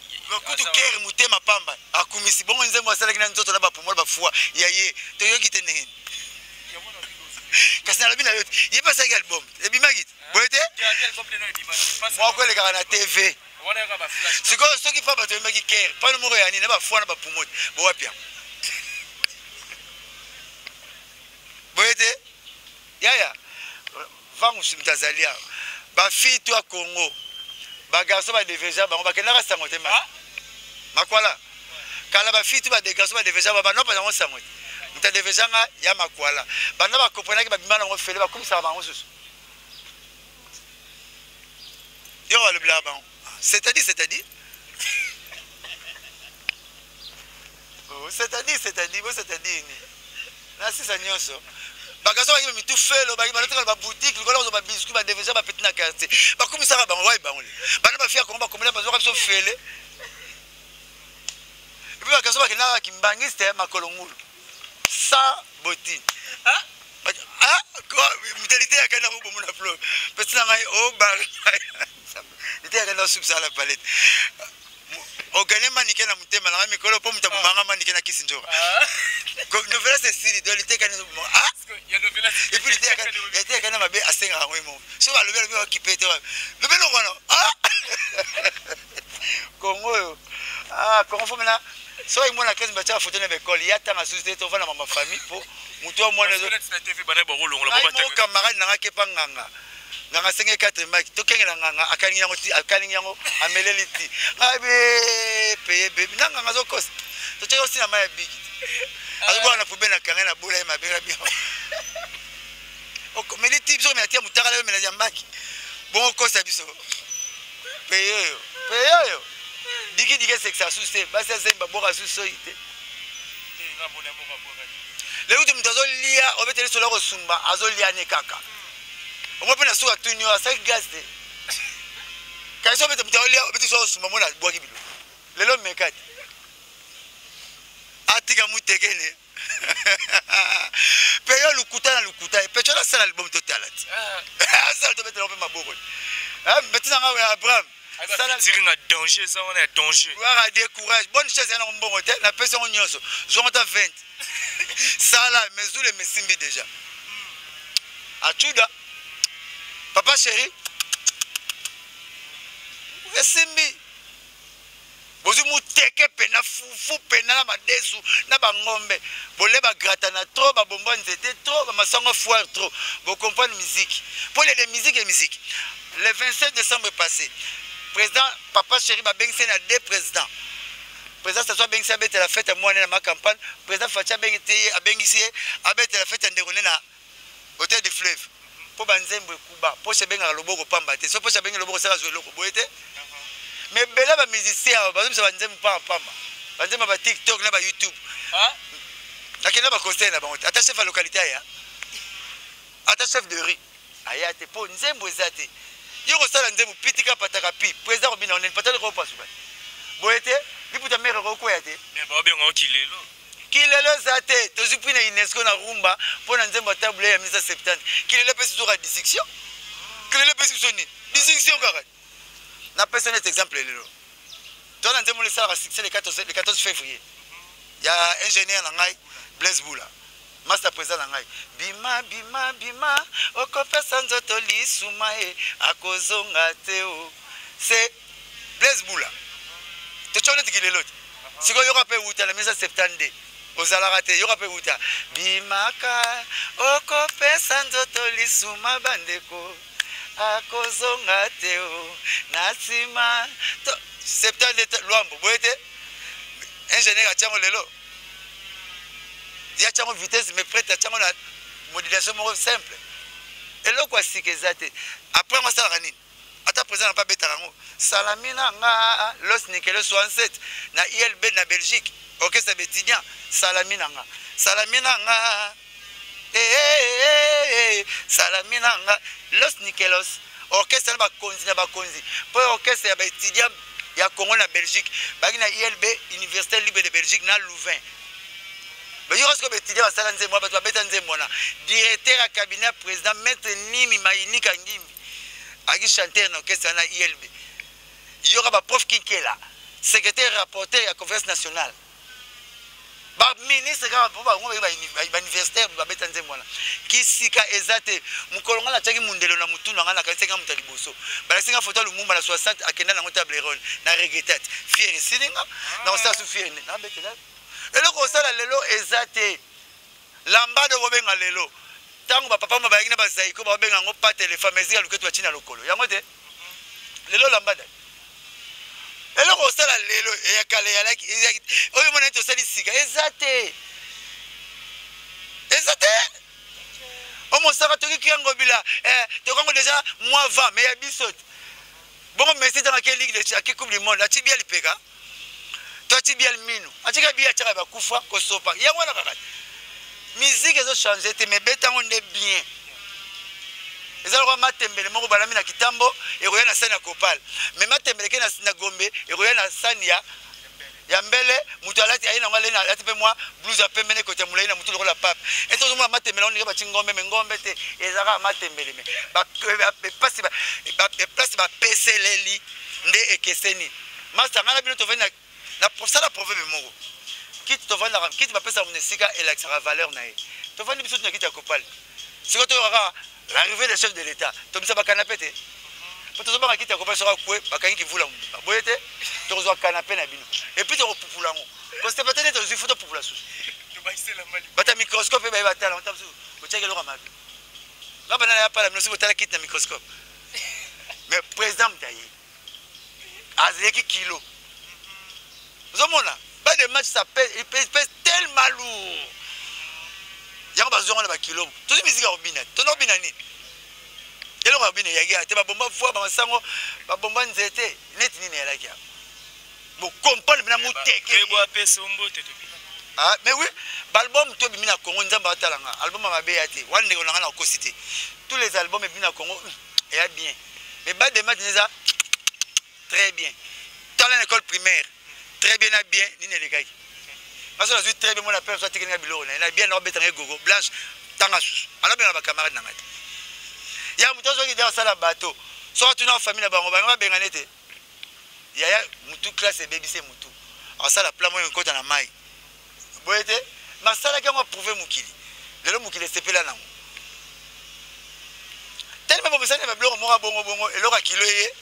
Kutu kere motema pamba akumisi bongo nzembo asalaki na nzoto na bapumola bafua ya ye toyoki te ndenge. Kasi nalobi na yo te, ye mpe asalaki album ebimaki te boye te, moko elekaka na TV. Sikoyo soki mpa bato oyembaki kere pano moko ya nini na bafua na bapumo te bowapi yango boye te. Yaya vangu moto azali awa, bafille to ya Congo, bagarçon badeveja bango bakendaka sango te makwala kala. Bafille to bagarçon badeveja bango banopa yango sango te. Moto adevejanga ya makwala banda bakomprenaki babima nango fele bakumisaka bango susu yo balobelaka bango, c'est-à-dire c'est-à-dire bo c'est-à-dire ni nasisa nyonso. Bagarçon baki mitu felo balotikala baboutique likolo kozwa babiscuit badeveja bapeti na quartier bakumisaka bango wayi bango bana bafille ya Kongo bakomela bazwaka biso fele. Et puis bagarçon bakendaka kimbangiste makolo ngulu sans bottine mutalite yakenda kobomona flo pesi na ngai obar lite yakenda kosubisa la palette oganye manike na motema nanga mikolo mpo moto abomanga manike na kisi nzoka novelas esili do litekani. Et puis litekani na mabe asengaka yango ye moko so balobi alobi bakipe te lobi eloko wana Kongo oyo Kongo fo mena soki mwana classe batia bafoto na baekole ya tanga susu te tovanda mama famille mpo Moto ya mwana moko camarade nanga kepa nganga nganga asengeli 4 maki tokengela nganga akalingi yango ti akalingi yango ameleli ti abe peye bebi na nganga azokosa totyaki osi na mai ya biki azobwaka na poubele na kanga na bola ye mabe na bino okomeli ti biso komela ti ya motakala yo mela ya maki bongo kosa biso peye oyo peye oyo dikidiki esekisa susu te basi azemi babwaka susu soyi te. Lelo te moto azolia obeteli solo akosumba azolia ne kaka omoi mpe na suka tuni oyo asaki gaz te kasi obete moto aolia obeti solo akosumba mona abwaki bilo lelo meka te atika mutekene mpe yo lokuta na lokuta ye peco nasala album totala te ah. Asala tobetela mpe maboko betina nga Abraham. Tiri na danger eza wana ya danger. Gloire à Dieu, courage. Bonne chance ya mbongo te, na pesi yango nyonso. Zongo ta 20. Sala mezule mesimbi déjà. Achuda. Papa chéri. Esimbi. Bozwi muteke pena fufu pena na madesu na bangombe bole bagratana trop babomba nzete trop bamasango foire trop bocomprendre musique mpo lele musique e musique. Le 27 décembre passé, président papa chéri babengisi na deux présidents. Président Sassou abengisi abetela fête ya mwana na ma campagne. Président Fatshi abengisi ye abengisi ye abetela fête ya ndeko ne na hôtel du fleuve mpo banzembo ekuba poche ebengaka loboko pamba te so poche abengi loboko sala azwa eloko boye te. Mais ebele bamusicien awa bazobisa banzembo pamba pamba, banzembo ya batiktok na bayoutube. Nakenda baconseil na bango te, ata chef ya localité aya, ata chef de rue aya te, mpo nzembo eza te. Yo kosala nzembo pitika pataka pi président kobina onene patali kopasuka boye te liputa mere kokwea te. Babenga kilelo. Kilelo eza te. Tozwi mpi na UNESCO na rumba mpo na nzembo ya table ya 1970. Kilelo epesi biso kaka distinction. Kilelo epesi biso nini? Distinction kaka. Napesa neti exemple lelo to na nzembo esalaka succès le 14, le 14 février ya ingénieur na ngai Blaise Bula, master président na ngai. Bima bima bima okopesa nzoto lisuma e akozonga te o c'est Blaise Bula. Totyo neti kilelo te. Sikoyo yoka mpe wuta na 1972 ozalaka te. Yoka mpe wuta bimaka okopesa nzoto lisuma bandeko akozonga te o na nsima 72 lwambo boye te. Ingénieur atiango lelo ya tiango vitesse mais prête atiango na modulation moko simple. Eloko ya sika eza te. Après yango asalaka nini? Ata président na mpe abetaka yango salami na nga los nikelo 67 na ILB na Belgique, orchestre bétidien. Salami na nga, salami na nga, eh, eh, eh, salami na nga los nikelos orchestre na bakonzi na bakonzi mpo orchestre ya baétudiant ya Congo na Belgique baki na ILB, Université libre de Belgique na Louvain. Bayoka sikoyo baétudiant basala nzembo wana, bato babeta nzembo wana. Directeur ya cabinet président maître Nimi Mainika Ngimbi aki chanteur na orchestre na ILB. Yoka baprof Kinkela, secrétaire rapporteur ya conférence nationale, baministre kaka mpo bango bauniversitaire babeta nzembo wana. Kisika eza te. Mokolo ngai natiaki mundelo na motu na ngai, nakanisaki nga moto ya liboso. Balakisi nga foto ya Lumumba na 60 akenda nango table ronde na regretat fiere esili nga na kosala su fiere nabetela. Eloko kosala lelo eza te. Lambado bobenga lelo ntango bapapa ma bayaki na bazaiko babenga yango pate elefa mesika luketu batina lokolo yango te. Lelo lambada eloko kosala lelo ya kala eyalaki oyo mona neti osali sika eza te, eza te. Omosaka toki kiangobila tokango déjà mois 20 mais ya biso te. Bongo Messi ntango ake ligue de ake coupe du monde ati bia lipeka to ati bia minu atika bia atiaka bakufa kosopa yango wana kaka. Musique ezochange te, mais betango nde bien. Eza lokola matembele moko balami na kitambo ekoya na sani ya kopal, mais matembele ke na gombe ekoya na sani ya mbele. Moto alati aye nango aleni alati mpe mwa blouse ya pembe na ekoti ya molai na motu lokola pape. Ete ozomona matembele yango ndenge bati ngombe, me ngombe te, ezalaka matembele. Me place bapeseleli nde ekeseni. Master ngai na bino tovandi na sala proverbe moko. Kiti tovandaka, kiti bapesaka moto esika elakisaka valeur na ye. Tovandi biso tina kiti ya kopale. Sikoyo toyokaka l'arrivée des chefs de l'État, tobisa bakanape te po tozobanga kiti ya kopale soki akwe bakangi kivula mobimba boye te. Tokozwa kanape na bino epuis tokopupula yango kosepa te nde tozwi fo topupula susu. Bata microscope baye batala ota mosusu otiaki eloko ya mabe. Nga bana ya pala minosi botala kiti na microscope. Mais président moto aye azalaki kilo. Ozomona ba de match, ça pèse, il pèse, pèse tellement lourd. Yango bazonga na bakilo. Tozwi miziki ya kobina, toza kobina nini? Eloko ya kobina eyaki te. Babomba voi, bamasango, babomba nzete neti nini eyalaki yango. Bokomprendre mpena moteke. Ah, mais oui, baalbum to ebimi na Congo, Nzambe atala nga, album ya mabe ya te wana, ndeko na nga, na kokosi te. Tous les albums ebimi na Congo eya bien, mais ba de match eza très bien. Tala na école primaire, très bien na bien nini elekaki. Nga so nazwi très bien, mona père so atikeli nga biloko na ye na bien, naobetanga egogo blanche tanga susu, anabenga bacamarade na ngai te. Ya moto azwaki de asala bato, soki atuna famille na bango, bango babengana ete yaya mutu classe ebebise mutu asala plan moko ekota na mai boye te. Masalaki yango, approuve mokili. Lelo mokili esepela nango telema. Bomesani na babiloko moko bongo bongo, eloko ya kilo eye,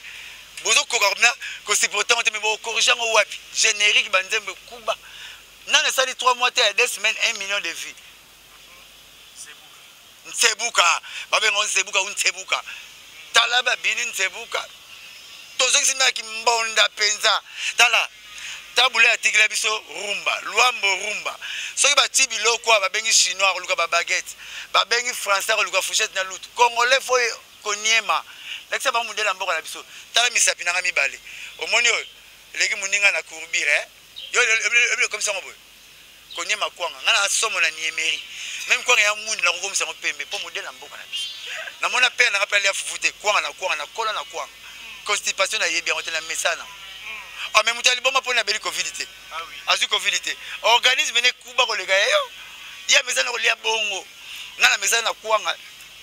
bozokoka na kosupporter yango te. Me bokorige yango wapi? Générique, banzembo ekuba nano esali 3 mois te, ya 2 semaines, 1 million de vues. Nsebuka, babenga nsebuka u nsebuka. Tala, babini nsebuka, tozongisi maki mbonda mpenza. Tala, tabula atikela biso rumba, lwambo, rumba. Soki bati biloko awa, babengi Chinois akoluka babaguette, babengi Français akoluka fourchette na lutu. Congolais fo koniema, lakisa bango mondele ya mboka na biso. Tala misapi nanga mibale, omoni oyo eleki moninga na courbure. Yo ebile okomisa yango boye, koniema kwanga. Ngai na somo na niemeri, même kwanga ya mwindu nakokomisa yango pembe, mpo modele ya mboka na biso. Namona pere nanga mpe alia fufu te, kwanga na kwanga, nakola na kwanga, constipation nayebi yango te na mesana. Ah, mais moto ya liboma mpona abeli Covid te, azwi Covid te, organisme ne kuba koleka ya yo. Ye amesana kolia bongo, ngai na mesana na kwanga.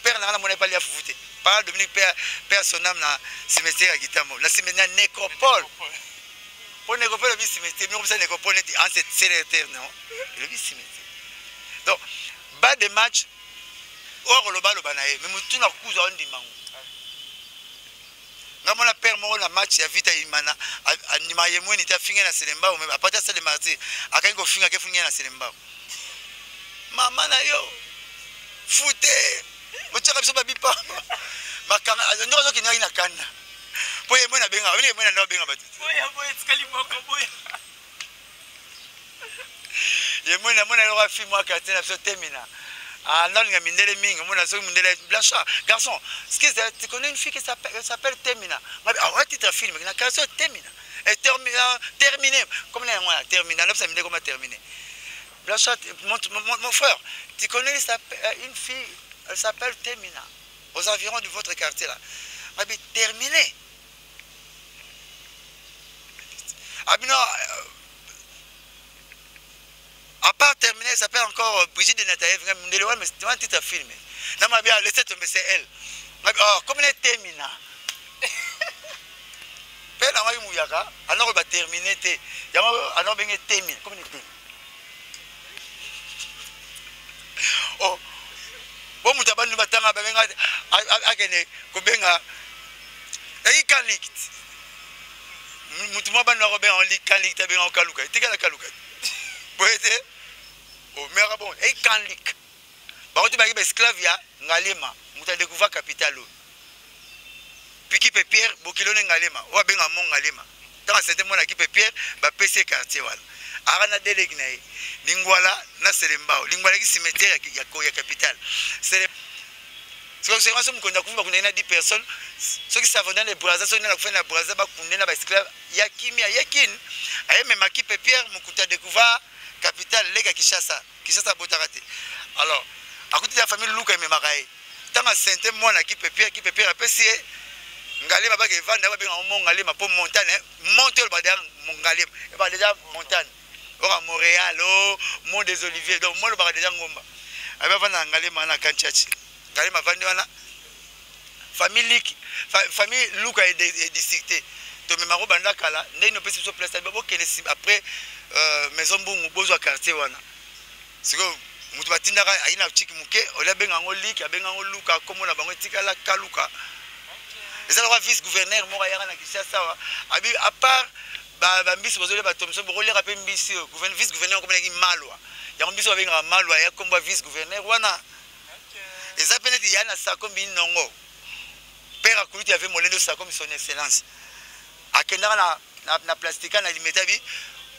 Père nanga namona epa alia fufu te, par Dominique, père, père son âme, na cimetière ya Kitambo, na cimetière na nécropole, mpo nécropole elobi cimetière. Bino komisa nécropole neti ancêtre, non, elobi cimetière. Donc ba de match oyo akolobaloba na ye, mais motu na kuzu aondimango. Nga mona père moko na match ya Vita Imana, andima ye mweni te, afinge na Selembao. Me apati asale martyr, akangi kofinga ke fungi na Selembao. Mama na yo fute, otiaka biso babipa makanga ndoko, azokendaki na kanda mpo ye mweni abenga ye mweni, ando abenga bato. Ye mweni amona eloko afi mwa quartier na biso Temina. Ah, nalinga mindele mingi. Omona soki mindele Blanchard, garçon, excuse, tu connais une fille qui s'appelle Temina? Ah ouais, titre film na quartier Temina et terminé comme na yango terminé, nalobisa mindele comme terminé. Blanchard, mon frère, tu connais une fille, elle s'appelle Temina, aux environs de votre quartier là? Abi terminé. Abino, à part terminé, elle s'appelle encore Brigitte de Nataïev. Mais c'est un titre film. Non, ma bien, laissez tomber, c'est elle. Oh, comme elle est Temina. Mpe na ngai muyaka anoko batermine te, yango anoko benge temina, comme elle est Temina. Oh, bo moto abandi batanga, babenga akende kobenga eyikalik. Motu mwa bandi akobenga likanlik te, abenga kaluka, etikala kaluka boye te. Omeka bon ekanlik, bango te bayaki baesclave ya Ngalema. Moto adécouvrir capitale oyo, piki pe Pierre bokilo ne Ngalema, oyo abenga mo Ngalema. Ntango asente mwana kipe Pierre, bapesi ye quartier wana, aka na deleki na ye Lingwala na Selembao. Lingwala yaki cimetière ya capitale. Soki so mokonzi akufi, bakundaki na 10 personnes. Soki Savonda na Braza, soki nani akufi na Braza, bakunde na baesclave ya kimia. Ye kine ayememaki pe Pierre mokuta découvert capitale, leka Kinshasa. Kinshasa abotaka te, alors akuti ya famille Luka ememaka ye. Ntango asente mwana kipe Pierre, kipe Pierre apesi ye Ngalema, bake evanda, babenga mo Ngalema mpo montagne, monte oyo badea Ngalema eba déjà montagne oka Montréal o Mont des Oliviers. Donc mo lobaka déjà ngomba. Abe avanda na Ngalema wana, Kantiachi Ngalema, avandi wana. Famille liki, famille Luka edistricte tomemako banda kala. Ndenge opesi biso place, bokende après maison Mbungu, bozwa quartier wana. Sikoyo moto batindaka ayi na chiki moke, olia abenga yango liki, abenga yango Luka, nkombo na bango etikala Kaluka. Eza lokola vice gouverneur moko ayaka na Kinshasa awa, abi à part bambisi bozolia, bato mosusu bokoliaka mpe mbisi oyo. Vice gouverneur akomelaki malwa. Yango biso babengaka Malwa ya kombo ya vice gouverneur wana. Eza pe neti ya na Sakombi Nongo. Père akulutu ya ve Molendo Sakombi son excellence. Akendaka na na, na plastica na limeta bi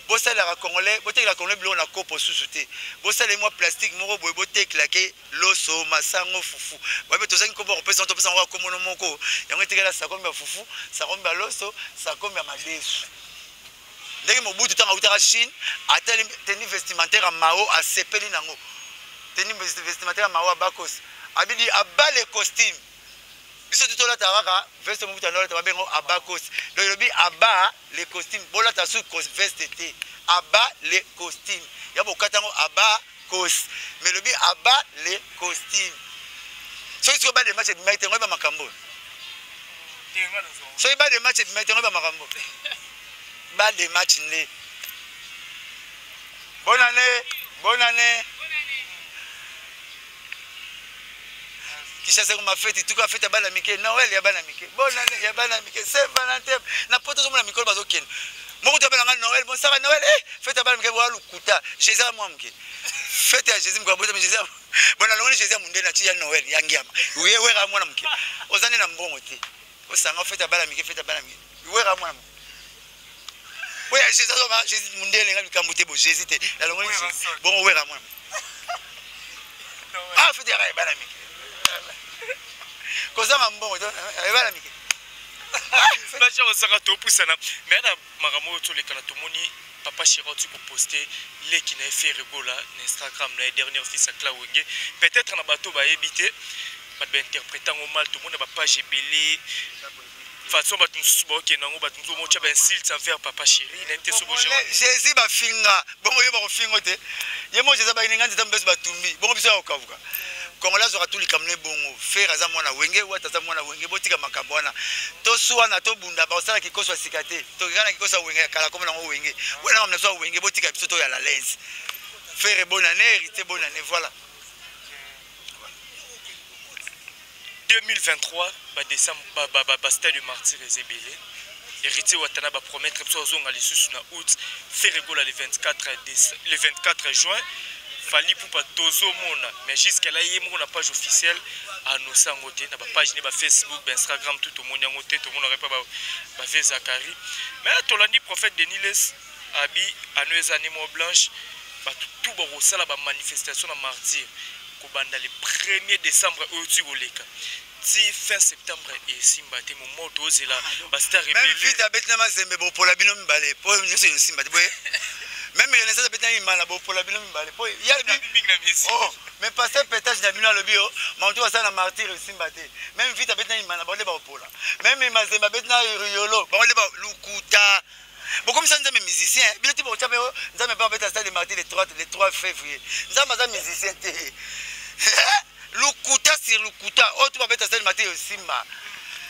bosalelaka congolais botekela congolais biloko na kopo susu te bosaleli mwa plastique moko boye botekelake loso masango fufu babe tozangi nkombo ya kopesa topesa yango kombono moko yango etikala sakombi ya fufu sakombi ya loso sakombi ya madesu ndenge mobutu ntango awutaka chine atali tenue vestimentaire ya mao asepeli nango tenue vestimentaire ya mao abakos abidi abale costume biso tu tolataka kaka veste mobutu ando alata babengo abakos donc elobi aba le costume bolata su veste te aba le costume ya bokata yango aba kos mais elobi aba le costume soki sikoyo bade match ebimaki te ngoyeba makambo soki bade match ebimaki te ngoyeba makambo bade match nde bonne année bonne année Kinshasa ekoma feti tuka feti ya bana mike Noël ya bana mike bonne année ya bana mike Saint Valentin na poto ozomona mikolo bazokende moko to abela nga Noël bonsaka Noël eh feti ya bana mike boya lokuta Jésus ya mwa moke fete ya Jésus mokolo abotami Jésus bon nalongoli Jésus ya mondele na ti ya Noël ya ngiama ye wera mwana moke oza nde na mbongo te osanga fete ya bana mike fete ya bana mike wera mwana moke oyo ya Jésus azoba Jésus mondele nga likambo te bo Jésus te nalongoli bongo wera mwana moke ah fete ya bana mike kozanga mbongo ebala mike baja kozanga topusana me na makambo oyo tolekana tomoni papa chéri oti koposte leki na ye Ferre Gola na Instagram na ye dernier fils ya Cla Wenge peut-être na bato bayebi te bato bainterprete yango mal tomoni na bapage ebele façon bato mosusu baokende yango bato mosusu bamotya bainsulte envers papa chéri nayebi te soki jésus bafinga bongo yo bakofingo te ye moko jésus abakininga nzeta mobesu batumbi bongo biso ya kokavuka congolais azwaka tu likambo ne bongo fere aza mwana wenge wata aza mwana wenge botika makambo wana toswana tobunda bakosala kikoso ya sika te tokeka na kikoso ya wenge ya kala komona yango wenge wena na biso ya wenge botika biso toya la lese fere bonne année héritier bonne année voilà 2023 ba décembre ba ba ba, ba stade de martyr eza ebele héritier watana ba promettre biso azonga lisusu na août Ferre Gola le 24 le 24 juin Fally Ipupa tozomona mais jusque là ye moko na page officielle annonce yango te na ba page ne ba Facebook ba Instagram tout tomoni yango te tomonaka epa ba ba vie Zakari mais tolandi prophète Denis Les abi ano eza année moko blanche bato tout bakosala ba manifestation na martyr kobanda le 1er décembre oyo ti koleka ti fin septembre esimba te momo tozela bastar ebele vite abeti na mazembe bopola bino mibale po nyonso esimba te boye même renaissance abeti na imana bopola bino mibale po ya oh, mais pasteur pétage na bino alobi o oh, manto asala na martyr esimba te même vite abeti na imana bango nde bakopola même mazembe abeti na riolo bango nde lukuta bokomisa nzambe musicien bino ti bokotya mpe oh, nzambe mpe abeta stade de martyr le 3 le 3 février nzambe aza musicien te lukuta sur lukuta oyo to babeta stade martyr esimba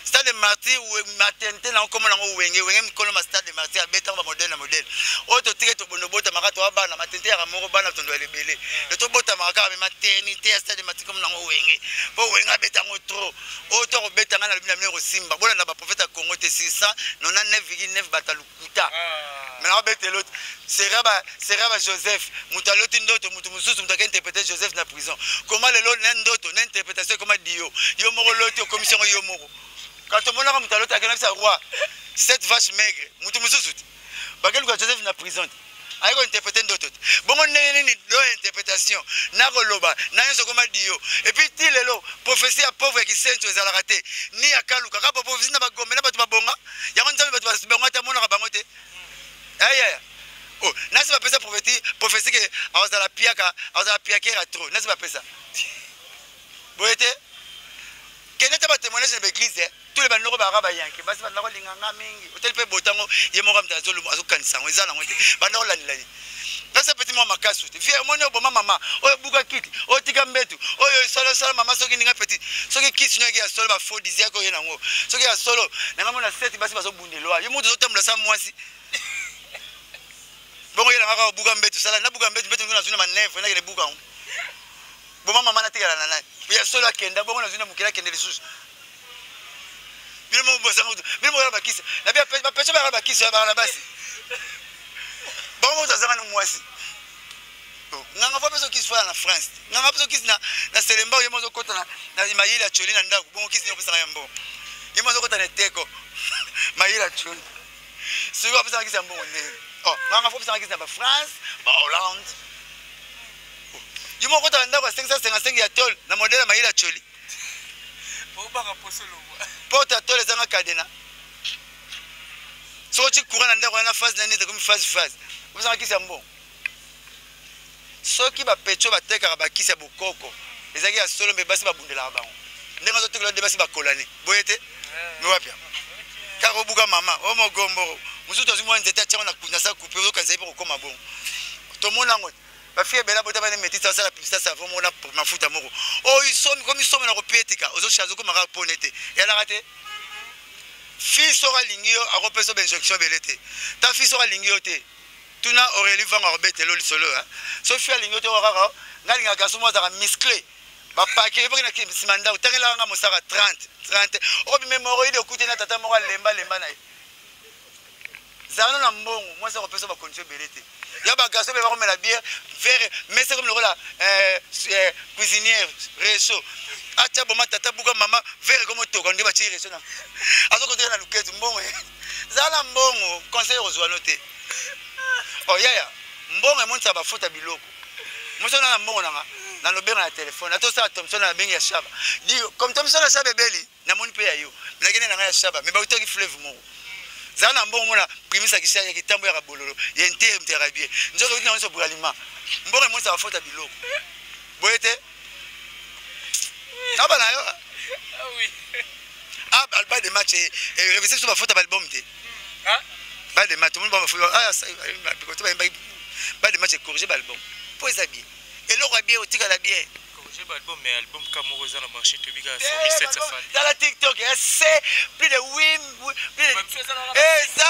stade de martyr maternité nango komona yango wenge wenge mikolo ma stade de martyr abetango bamodele na modele oyo totike tobondo obotamaka toa bana maternité yaka moko bana tondo ya lebele de tobotamaka kaka me maternité ya stade de martyr komona yango wenge mpo wenge abeta yango trop oyo to akobeta ngai nalobi na bino ekosimba bolanda baprofete ya congo te 699,9 bato ya lokuta ah. me nakobeta eloti sera ba joseph moto aloti ndoto moto mosusu moto ake interprete joseph na prison koma lelo na ndoto na interpretation ekoma dio yo moko loti okomisi yango yo moko kasi tomonaka moto aloti akenda bisa roi cette vache maigre moto mosusu te bakeluka joseph na prison te aye kointerprete ndoto te bongo ndenge nini do interpretation na koloba na nyonso okoma dio epuis ti lelo prophetie ya pauvre ya kisenso ezalaka te ni ya kaluka kaka prophetie na bagombe na bato babonga yango nzambe bato bango ata amonaka bango te ayaya oh, nasi bapesa prophetie prophetie ke azala piaka azala piakera trop nasi bapesa boye te kende te batémoignage na baeglise eh. tous les bandoko baka bayanke basi banda kolinga nga mingi otali mpe botango ye moko moto azokanisa yango eza nango te banda kolandela ye pesa peti mwa makasu te vie omoni oboma mama oyo buka kiti oyo tika mbetu oyo solosolo mama soki ninga peti soki kisi nyoki ya solo bafodisiaki oye nango soki ya solo nanga mona seti basi bazobundelwa yo moto ozotambola sa mwasi bongo ye nanga kaka obuka mbetu sala nabuka mbetu mbetu ngo nazwi na manevre nakende buka yango boma mama natikala na nani ya solo akenda bongo nazwi na mokili akende lisusu bino moko bozanga bino moko bakisi na bapesha baka bakisi ya baka na basi bongo moto azanga na mwasi. Nganga fo apeso kisi fo na France. Nganga apeso kisi na Selemba, ye mozo kota na mayele ya choli na ndako. Bongo kisi opesaka ya mbongo. Ye mozo kota na eteko. Mayele ya choli. Soki apesaka kisi ya mbongo ndenge. Oh, nganga fo apesaka kisi na ba France, ba Hollande. Ye moko kota na ndako ya 555 ya tol na modèle ya mayele ya choli. Porte ya tol ezanga cadenas. Soki oti courant na ndako wana phase na nini ekomi phase phase. Opesaka kisi ya mbongo. Soki ba pecho batekaka bakisi ya bokoko ezalaki ya solo mpe basi babundelaka bango ndenge azotekela nde basi bakolani boye te me wapi kaka obuka mama o mogomboro mosusu azwi mwa nzete atyango na kuna sa coupe ozokanisa ye mpe kokoma bongo. Tomona yango bafille ebele abota bana metisi asala publicité savon moko na mafuta moko oyo isomi komi somo na kopietika ozochange okoma kaka pone te eyalaka te. Fille soki alingi yo akopesa yo bainjection ebele te. Ta fille soki alingi yo te, tuna Aurélie Vango akobetela yo lisolo. Soki fille alingi yo te, kaka ngai alingaka garçon moko azalaka musclé bapake ye mpoki na nsima ndako tangelaka nga mosaka 30 30 okobima hémorroïde okute na tata moko alemba lemba na ye. Zala na mbongo, mwasi akopesa bacondition ebele te. Ya bagarçon mpe bakomela bière verre mese komi lokola cuisinière rechaud atya boma tata buka mama verre komotoka nde batie rechaud na azokoteka na luketu mbongo. Zala na mbongo, conseil okozwa no te. Oh yaya, mbongo emonisaka bafuta biloko. Moso na mbongo nanga nalobenga na telefone atosala Thomson na bengi ya Shaba di comme Thomson na Shaba ebeli namoni mpe ya yo nakende na ngai ya Shaba me bautaki fleuve moko. Zala na mbongo mona primisa kisha ya kitambo ya kabololo ya intere mtera bien nzoto uti na nyonso bralima. Mbongo emonisaka bafuta biloko boye te na bana yo. Ah, alba de match e révisé biso bafuta baalbum te. Ba de match omoni bakote bayembaki ba de match ecorrige baalbum mpo eza bien, eloko ya bien otikala bien. Corriger ba album, mais album ka moko eza na marché toyebi kaka Formule 7 Safari. Tala TikTok c'est plus de 8 plus de eza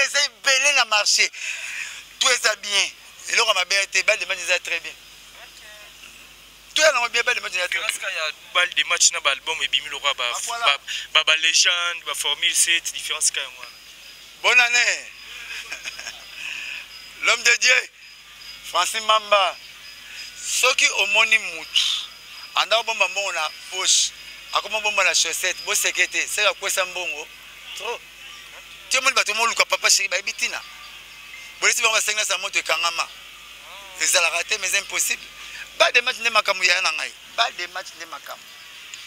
eza ebele na marché, tout eza bien, eloko ya mabe te. Ba de match eza très bien, tout ya nango bien, ba de match eza très bien. Ya balle de match na ba album ebimi lokola ba légende ba Formule 7, différence ka yango wana. Bonne année l'homme de Dieu Francis Mamba. Soki omoni mutu anda kobomba mbongo na poche, akoma bomba na chaussette, boseke te, seke akwesa mbongo trop. Ti omoni bato moluka papa chéri bayebi ntina bolesi bango basengi nasa moto ekangama ezalaka te, mais eza impossible. Ba de match nde makambo yaya na ngai, ba de match nde makambo.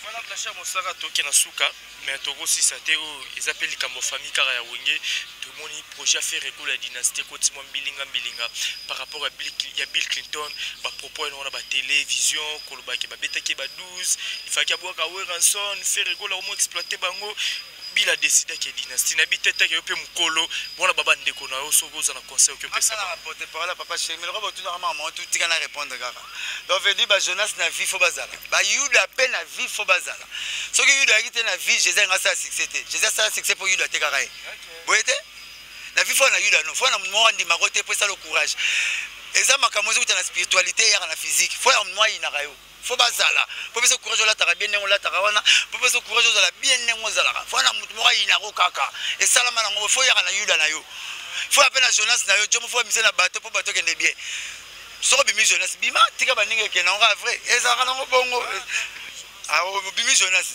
Voilà, Blanchard Mosaka, toke na suka, mais tokosisa te. Oyo eza mpe likambo ya famille kaka ya Wenge. Tomoni projet affaire ekolo ya dynastie ekoti mwa mbilinga mbilinga par rapport ya Bill Clinton, bapropos yango na batélévision kolobaki babetaki ba 12 ifaki abwaka Werrason Ferre Gola omo exploiter bango. Bill a décidé ke dynastie na bi te teke yo mpe mokolo wana ba bandeko na yo, soki oza na conseil oki opesa. Porte parole papa chéri, mais lokola botunaka mama tutika na répondre kaka. Donc veut dire ba Jonas na vie fo bazala, ba Yuda mpe na vie fo bazala. Soki Yuda ayaki te na vie, Jésus alinga asala succès te. Jésus asala succès mpo Yuda atekaka ye boye te. Na vie fo na Yuda no fo na moko andimako te mpo esala courage. Eza makambo ezokuta na spiritualité eyaka na physique. Fo ya mwa ayinaka yo fo bazala mpo pesa courage olataka bien ndenge olataka wana, mpo pesa courage ozala bien ndenge ozalaka. Fo na motu moko ayinako kaka esalama nango. Fo oyaka na Yuda na yo, fo ya mpe na Jonas na yo jomo, fo bamise na bato mpo bato okende bien. Soki obimi Jonas, bima tika baninga ekende yango kaka vrai ezalaka nango bongo. Obimi Jonas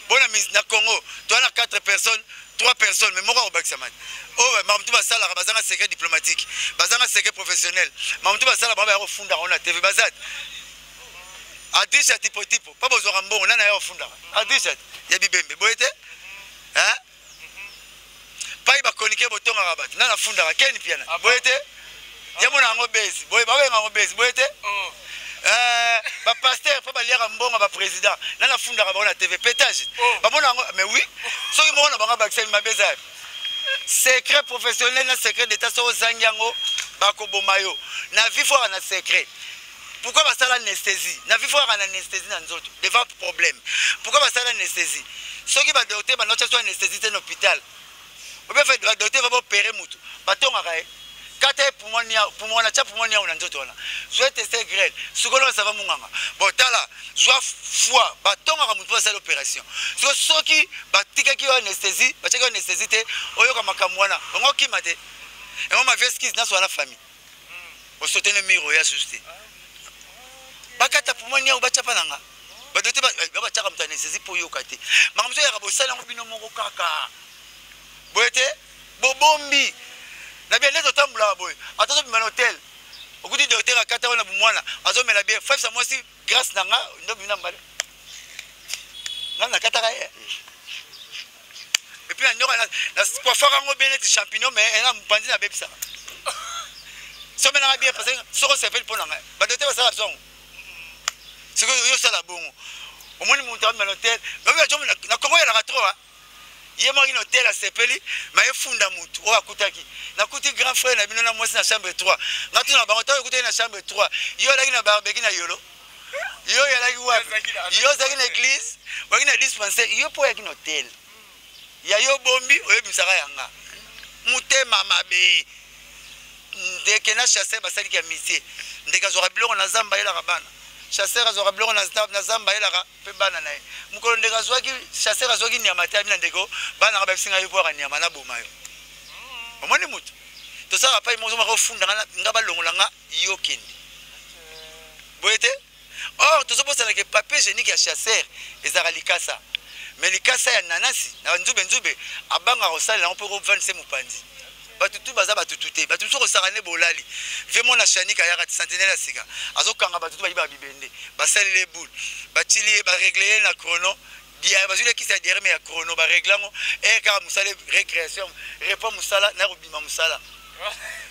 bona na Congo toza na 4 personnes, 3 personnes, mais moko akobakisama te. Oyo makambo tu basalaka bazanga secret diplomatique, bazanga secret professionnel. Makambo tu basala bango baya kofundaka ngo na TV baza te. Adrisha tipo mpo bozwaka mbongo nani aya kofundaka adrisha ya bibembe boye te pai bakonike botongaka bato nani afundaka Ken Piana boye te yamona yango bezi boye babenga yango bezi boye te. Bapaster mpo baliaka mbongo baprésident nani afundaka bango na TV pétage bamona yango. Mais oui, soki moko na bango abakisami mabe eza secret professionnel na secret d'état. Soki ozangi yango bakoboma yo na vie. Fo na secret. Pourquoi basala anesthésie na vie? Fo kaka na anesthésie na nzoto devant problème. Pourquoi basala anesthésie? Soki badocteur banotya so anesthésie te na hôpital, obe badocteur va baopere mutu batongaka ye kata ye poumon wana, tia poumon niawo na nzoto wana, zwa teste grêle sikoyo sava munganga bon tala zwa foi batongaka mutu basala opération. Siko soki batikaki yo anesthésie, batiaki yo anesthésie te, oyoka makambo wana bango okima te yango ma vie skis naso wana famille. Osotene mur oya susu te. Bakata poumon niawu batya pa na nga. Bato te batyaka moto anesthésie mpo oyoka te. Makambo mosusu eyaka bosali yango bino moko kaka. Boye te bobombi na bien nde totambolaka boye ata ozobima na hotel okuti docteur akata wana bomwana azomela bien fafisa mwasi grâce na nga nde obimi na mbala nga nakataka ye epuis na nyoka nakwafaka yango bien neti champignon mais ena mopanzi nabebisaka somelanga bien parce que soko osepeli mpo na ngai badocteur basala biso yango soki yo osala bongo omoni moto abima na hotel na kongo oyelaka trop ye moko na hotel asepeli ma efunda mutu oyo akutaki nakuti grand frère na bino na mwasi na chambre 3 nga tuna bango ntango ekutaki na chambre 3 yo alaki na barbeki na yolo yo oyalaki wapi yo ozalaki na église oyaki na dispensaire yo mpo oyaki na hotel ya yo bombi oyebimisaka yanga motema mabe ndeke na chasseur basaliki ya misie ndeke azwaka biloko na zamba ayelaka bana chasseur azwaka biloko na zamba ayelaka mpe bana na ye mokolo ndeko azwaki chasseur azwaki nyama te abina ndeko bana nga bayebisi ngai yo bwaka nyama naboma yo omoni moto tosalaka pai moko moko ofunda nga balongola nga yo kende boye te or tozobosana ke papier génique ya chasseur ezalaka likasa mais likasa ya nanasi na nzube nzube abangaka kosalela yango mpo kovandisa mopanzi bato tu baza bato tu te bato mosusu kosaka nde bolali vie mona shanika ayaka ti sentinelle ya sika azokanga bato tu bayibaka bibende basaleli ye boule batili ye baregle ye na chrono bazwi ye kisi ya diarme ya chrono baregle yango eye kaka mosala récréation repo mosala na kobima mosala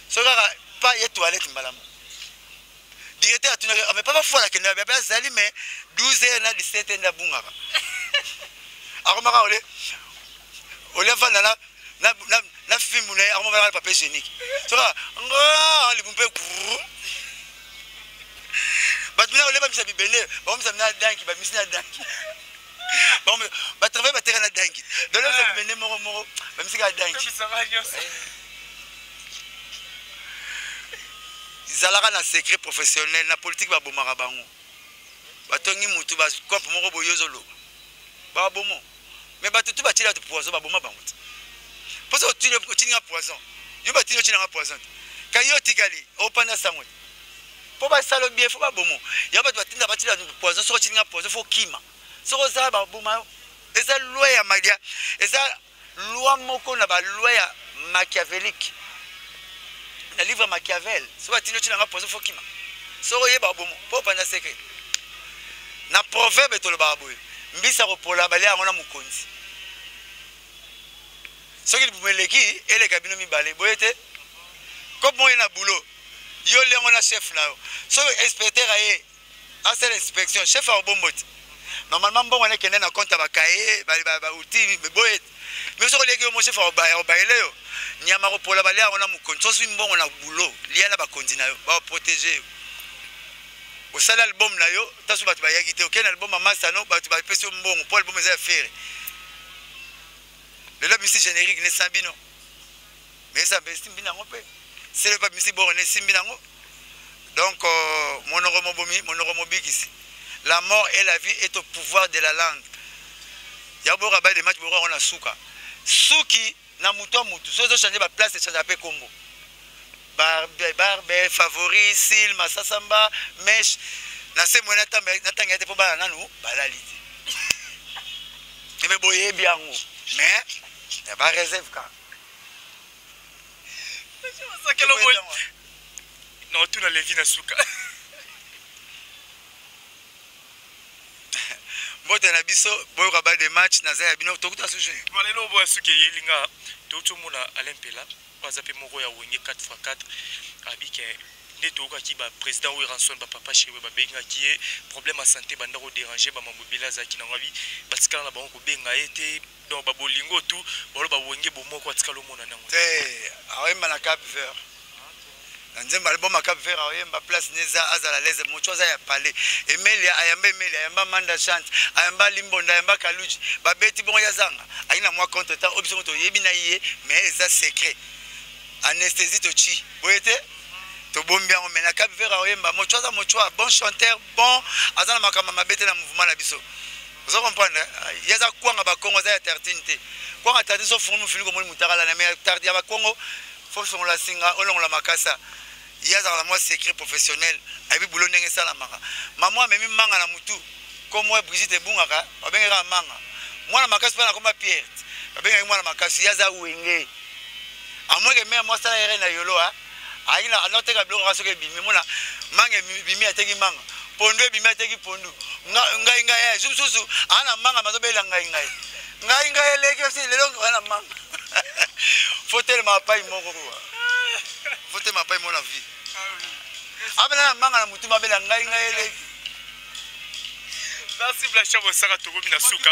soki kaka pa ye toilette mbala moko directeur atunaki ah, mais papa fuala akendaka abe azali mais 12 heures na 17 heures nde abungaka akomaka ole ole avanda na na na na fimbu na ye akomaka na papier hygiénique soka nga libu mpe bato mina ole bamisa bibende bakomisa mina danki bamisi na danki batravaille bateka na danki donc bamisa bibende moko moko bamisi kaka danki Zalaka na secret professionnel na politique babomaka bango batongi mutu ba cope moko boye ozoloba babomo mais bato tu batili bato poison baboma bango te mposa otili nga poison yo batili otili nga poison te kai yo otikali opanda sango te mpo basala bien fo babomo ya bato batinda batili bato poison soki otili nga poison fo okima soki ozala baboma yo eza loi ya malia eza Loi moko na ba loi ya machiavelique na livre ya Machiavel soki batindi otina nga poison fo kima soki oyeba bomo mpo opanza secret na proverbe tolobaka boye mbisa kopola balia yango na mokonzi soki libumu eleki eleka bino mibale boye te kope moye na boulot yo liango na chef na yo soki inspecteur aye asala inspection chef akobombo te normalement mbongo wana ekende na compte ya bakaye bauti boye mais soki oliaki yo mo chef akobayele yo nyama kopola balia yango na mokonzi soki ozwi mbongo na boulot lia na bakonzi na yo baprotege yo osali album na yo taso bato bayaki te okei na album ya masano bato bapesi yo mbongo mpo album eza ya fere lelo abimisi générique ne bino mais eza mpe esimbi nango mpe sele mpe abimisi boro ne esimbi nango donc euh, monoko mobomi monoko mobikisi la mort et la vie est au pouvoir de la langue ya boyoka baye de match boyoka yango na suka suki na moto ya motu soki ezochange baplace echange mpe kombo barbe barbe favori sil masasamba meche na se moye natanga ye te mpo bana nanu balali te eme boyebi yango mais ya ba réserve kaka naotuna levi na suka mbote na biso boyoka ba de match naza ya bino tokuta susu lelo boya suki eyeli nga touti omona alain mpela oyo aza mpe moko ya wenge 4x4 abike nde toyokaki ba président Werrason ba papa chez babengaki ye problème ya santé banda koderange bamambo ebele azalaki nango abi batikala na bango kobenga ye te donc ba bolingo tout balo ba wenge bomoko atikala omona nango te aoyemba na Cap Vert na nzembo album ya Cap Vert aoyemba place neza azala lese moto aza ya palais Emelia ayamba Emelia ayamba Manda Chante ayamba Limbonda ayamba Kaluji babeti bongo ya zanga ayi na mwa contre temps oyo biso moto oyebi na ye mais eza secret anesthésie tochi boye te tobombi yango mais na Cap Vert aoyemba moto aza moto bon chanteur bon aza na makambo mabe te na mouvement na biso ozo comprendre eh? ye aza kwanga bakongo aza ya tartine te kwanga tartine so fungoli mofili komoni mutakala na mais ya bakongo fo fongola singa olongola makasa Ye azalaka na mwa secret professionnel, ayebi boulot ndenge esalamaka. Mama amemi manga na mutu, kombo ya Brigitte ebungaka, babengaki kaka manga. Mwana makasi mpe nakoma Pierre, babengaki mwana makasi, ye aza wenge. À moins que mère mwasi asala erreur na yolo, hein. Ayaki na anoteka biloko kaka soki ebimi, mona manga ebimi ateki manga. Pondu ebimi ateki pondu. Ngai ngai eh, jour mosusu aa na manga mazobela ngai ngai. Ngai ngai eleki osi lelo ngai na manga. Faut telema apai moko quoi. Faut telema apai moko na vie. Abela na manga na mutu mabela ngai ngai eleki. Merci Blanchard Bosaka, tokomi na suka.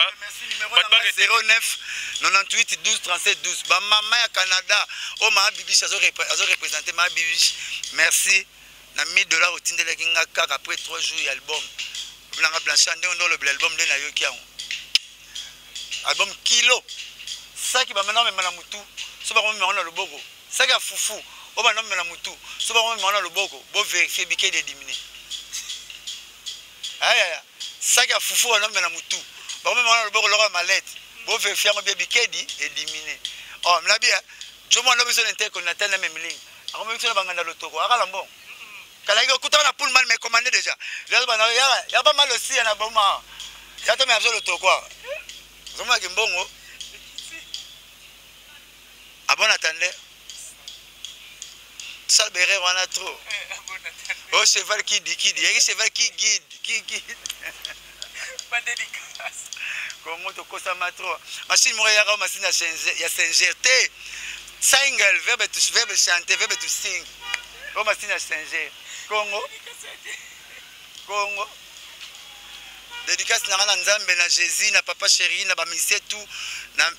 09 98 12 37 12. Ba mama ya Canada, o ma Bibiche azo représenter ma Bibiche. Merci. Na 1000 dollars otindelaki nga kaka après 3 jours ya album. Nanga Blanchard ndenge ndo olobela album nde nayoki yango. Album kilo. Saki ba mena mema na mutu, so ba mema na loboko. Saki ya fufu, o ba mema na mutu, so ba mema na loboko, bo vérifier bike de diminuer. Ayaya, saki ya fufu ba mema na mutu, ba mema na loboko lokola mallette. Bo vérifier yango bien bikedi e diminuer. Oh, mlabi jo mwana biso na intercontinental na memling. Akomi biso na banganda lotoko, akala mbongo. Kalaki okutana na Pullman mais commandé déjà. Lelo bana ya ya pas mal aussi na boma. Ya to mais biso lotoko. Zoma ki mbongo. A bon attendez. Sal bere wana trop. Oh cheval qui dit qui dit, yaki cheval qui guide, qui guide. Pas dédicace. Congo tokosama trop. Machine moko eyaka machine ya Singer te. Single verbe to verbe chanter verbe to sing. Oyo machine ya Singer. Congo. Congo. Dédicace na nga na Nzambe na Jésus na papa chéri na ba musiciens tout na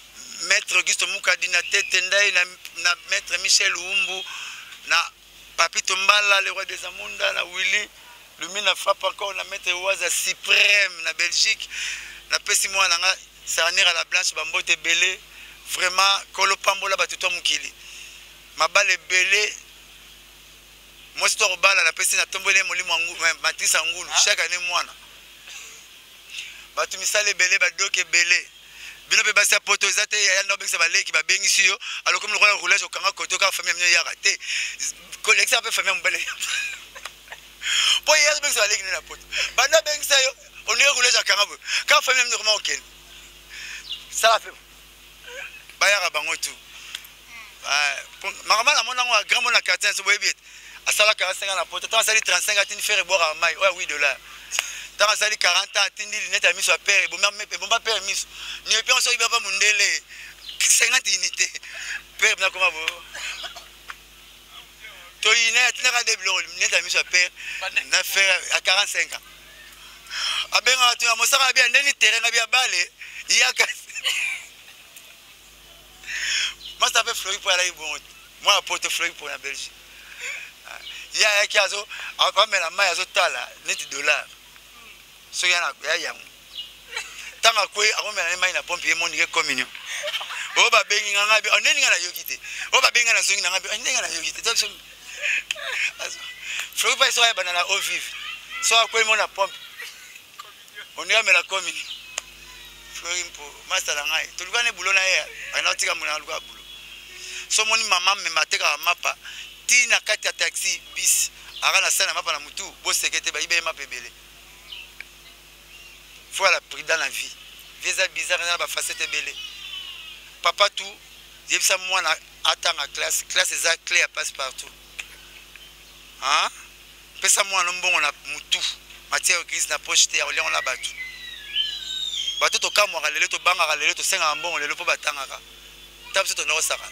maître Auguste Mukadi na Tete Ndai na, na maître Michel Umbu na Papi Tombala le roi des Amunda na Willy Lumina frappe encore na maître Waza suprême na Belgique na pesi mwana nga Sarnir à la blanche bambote ebele vraiment kolo pambola bato to mokili mabala ebele mwasi to akobala napesi na tomboli ye molimo matrice ya ngulu chaque année mwana bato misala ebele badoki ebele bino mpe basi ya poto eza te yaya nde obengisa baleki babengisi yo alokomi lokola roulage okanga koto kaka famille ya mino eyaka te kolekisa mpe famille ya mobali mpo ye azobengisa baleki nde na poto banda abengisa yo ondire roulage akanga boye kaka famille ya mino koma okende sala mpe bayaka bango tu makambo namona yango ya grand mona quartier nso boyebi ete asala 45 na poto ntango asali 35 atindi fere ebwakaka mai oyo ya 8 dollar ntango asali 40 ans atindi linete ya miso ya pere ebomba pere miso miopi yango soki bapa mondele 50 unité pere nakoma bo toyine atindaka nde biloko linete ya miso ya pere na fere ya 45 ans abengaka tuna mosaka abia ndeni terrain ngabi ya bale yaka masta mpe flori mpo alaki bongo mwana poto flori mpo na belgique ye ayaki azo amela mai azotala neti dollar soki ya yango ntango akwei akomela ne mai na pompe ye monike communion oyo babengi nga ngai oh, ndenge nga nayoki te oyo babengi nga nazongi na ngai oh, ndenge nga nayoki te flori mpo soki ayebana na eau vive soki akwei mo na pompe ondenge amela communion Flori mpo masta na ngai toluka ne bulo na ye akenda kotika mona aluka bulo so omoni mama mema atekaka mapa ti na kati ya taxi bis aka na sala mapa na mutu boseke te bayiba ye mapa ebele faut ala prudent na vie vie eza bizarre eza na bafacette ebele papa tout yebisa mwana atanga classe classe eza clé ya passe partout hein? Pesa mwana no mbongo na mutu matière grise na poche te ya kolia na bato. Bato tokamwaka lelo tobangaka lelo tosengaka mbongo lelo mpo batangaka ta biso tondoko sakana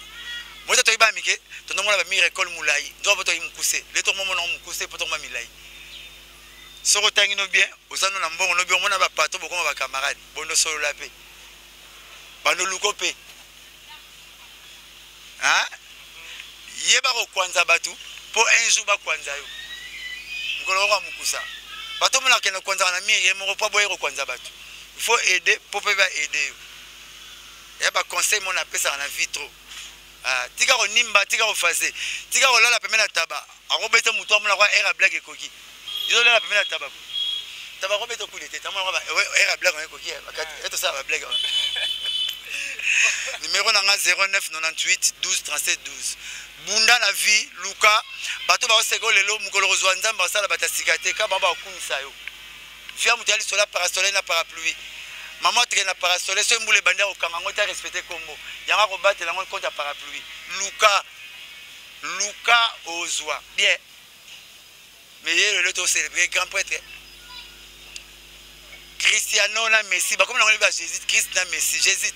moto toyi ba mike tondomona ba mire école molai nzoka mpo toyi mokuse lelo tokomomona ngo mokuse mpo tokoma milai soki otangi no bien oza no na mbongo no bien omona bapato bokoma bacamarade bondo solola mpe bando luko mpe yeba kokwanza bato mpo un jour bakwanza yo mokolo moko ya mokusa bato omona akende kokwanzaka na mire ye moko mpo aboye kokwanza bato il faut aider mpo mpe ba aider yo ya baconseil mona apesaka na vie trop ah, tika konimba tika kofase tika kolala pembe na taba akobeta moto amona kwa aire ya blague ekoki yozolala pembe na taba taba akobeta okule te tamona kwa aire ya blague ekoki etosala ba blague numéro na nga 09 98 12 37 12. Bunda na vie, luka bato baoseka yo lelo, mokolo kozwa Nzambe asala bato ya sika te, ka bango bakokumisa yo. Vie ya moto ya lisolo ya parasole na parapluie. Mama ateke na parasole, soki mbula ebandi akokanga yango te, arespecte kombo yango, akobatela yango contre ya parapluie. Luka, luka ozwa bien. Mais ye lelo to célébrer grand prêtre Cristiano na Messi, bakomi nango ba Jésus Christ na Messi. Jésus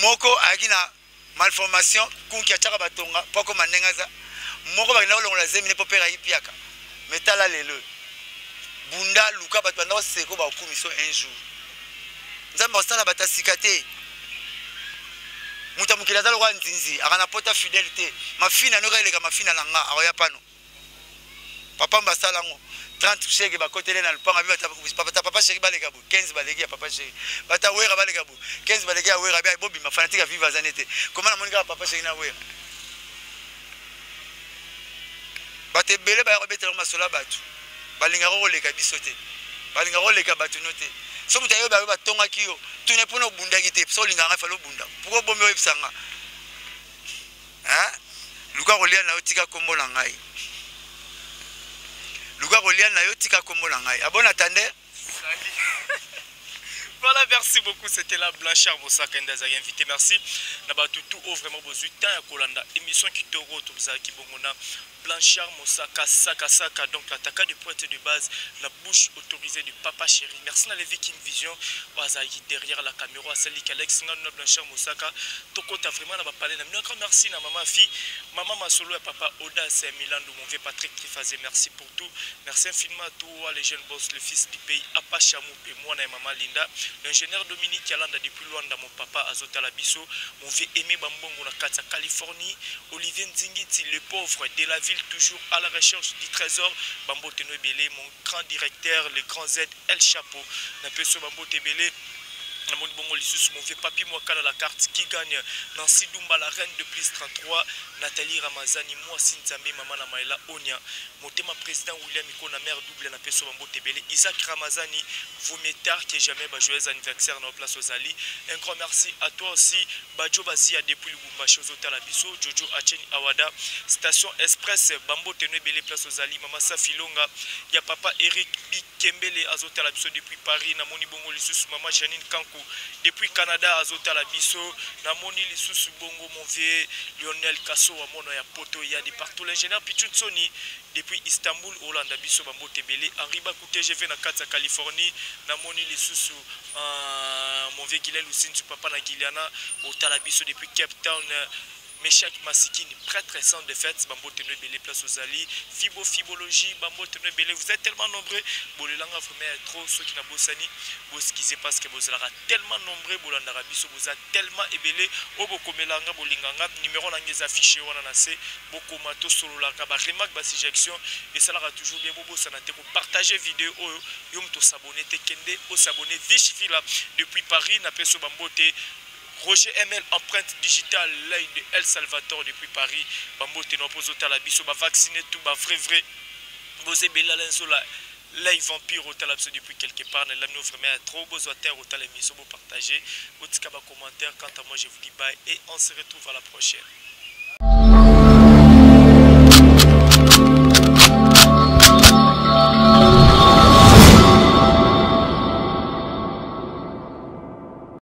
moko ayaki na malformation, kunki atiaka batonga mpo akoma ndenge aza moko, bakenda kolongola zemi ne mpo pere ayipiaka. Mais tala lelo, bunda, luka bato banda koseko, bakokumiso un jour. Nzambe akosala bato ya sika te. Moto ya mokili aza lokola nzinzi, aka na pota fidèle te. Mafina noka eleka mafina na nga, akoya pano. Papa mbasala yango 30 shege bakotele na lupanga bi bata papa sheri baleka bo 15 baleki ya papa sheri, bata wera baleka bo 15 baleki ya wera. Bi bobima fanatique ya viva aza nete koma namoni kaka papa sheri na wera. Bato ebele baya kobetela masolo ya bato, balingaka koleka biso te, balingaka koleka bato no te. So moto ayobi ayo batongaki yo, tuna mpona obundaki te. So olingaka ngai, fali obunda pourkoi obomi oyebisa nga? Luka kolia na yo, tika kombo na ngai. Luka kolia na yo, tika kombo na ngai. Abon attendez. Voilà, merci beaucoup. C'était là Blanchard Mosaka Ndazari invité. Merci. Na batu tout au vraiment besoin temps ya kolanda émission kitoko tozalaki bongo na Blanchard Mosaka Saka Saka, donc l'attaquant de pointe de base, la bouche autorisée de Papa Chéri. Merci na Levi King Vision azalaki derrière la caméra, asali Alex Nganu na Blanchard Mosaka tokota vraiment na ba palais na bino. Grand merci na maman fi, maman Masolo ya papa Audace Milando, mon vieux Patrick Trifazé, merci pour tout. Merci infiniment à toi les jeunes boss, le fils du pays Apa Chamou et moi na maman Linda, l'ingénieur Dominique Yalanda depuis Luanda, mon papa Azotala Biso, mon vieux Aimé Bambongo na Kata Californie, Olivier Nzingiti le pauvre de la ville toujours à la recherche du trésor, Bambo Teno Ebele, mon grand directeur, le grand Z El Chapeau, na peso Bambo Tebele. Namoni bongo lisusu mon vieux Papi Mwakala, la carte qui gagne, Nancy Dumba la reine de plus 33, Nathalie Ramazani mwasi Nzambe, mama na Maëla Onia Motema, président William Ikona, mère double, na peso Bambo Tebele, Isaac Ramazani, vaut mieux tard que jamais, ba joyeux anniversaire na place ozali. Un grand merci à toi aussi Bajo Bazia depuis Lubumbashi, ozotala biso, Jojo Acheni Awada Station Express, Bambo Teno Ebele place ozali, mama Safilonga ya papa Eric Bikembele azotala biso depuis Paris. Namoni bongo lisusu mama Janine Kanku depuis Canada azotala biso. Namoni lisusu bongo mon vieux Lionel Kasso wa mono ya poto ya de partout, l'ingénieur Pichu Tsoni depuis Istanbul, Hollande biso, Bambo Tebele, Henri Bakou TGV na kati ya Californie. Namoni lisusu mon vieux Guilel Lusinzu, papa na Giliana, otala biso depuis Cape Town. Meshak Masikini, prêtre sans défaite, Bambo Teno Ebele place ozali, Fibo Fibologie, Bambo Teno Ebele, vous êtes tellement nombreux, Bolelanga vraiment trop, ceux qui n'a bosani, boskize parce que vous êtes tellement nombreux, Bolandara biso, vous êtes tellement ebele, obo komelanga, bolinganga, numéro na ngeza affiché, wana na se, bokoma to sololaka, ba remarque, ba suggestion, et ça lara toujours bien, bobo sanate, ko partager vidéo, oyo, yo mto s'abonner, te kende, o s'abonner, Vish Villa, depuis Paris, na peso Bambote, Roger ML, empreinte digitale, l'œil de El Salvador depuis Paris. Bambo Teno Pozo Talabiso, ba vacciner tout, ba vrai vrai. Bosé Bella Lenzola, l'œil vampire au Talabso depuis quelque part. N'a l'amno vraiment trop besoin terre au Talamiso, vous partagez. Botika ba commentaire. Quant à moi, je vous dis bye et on se retrouve à la prochaine.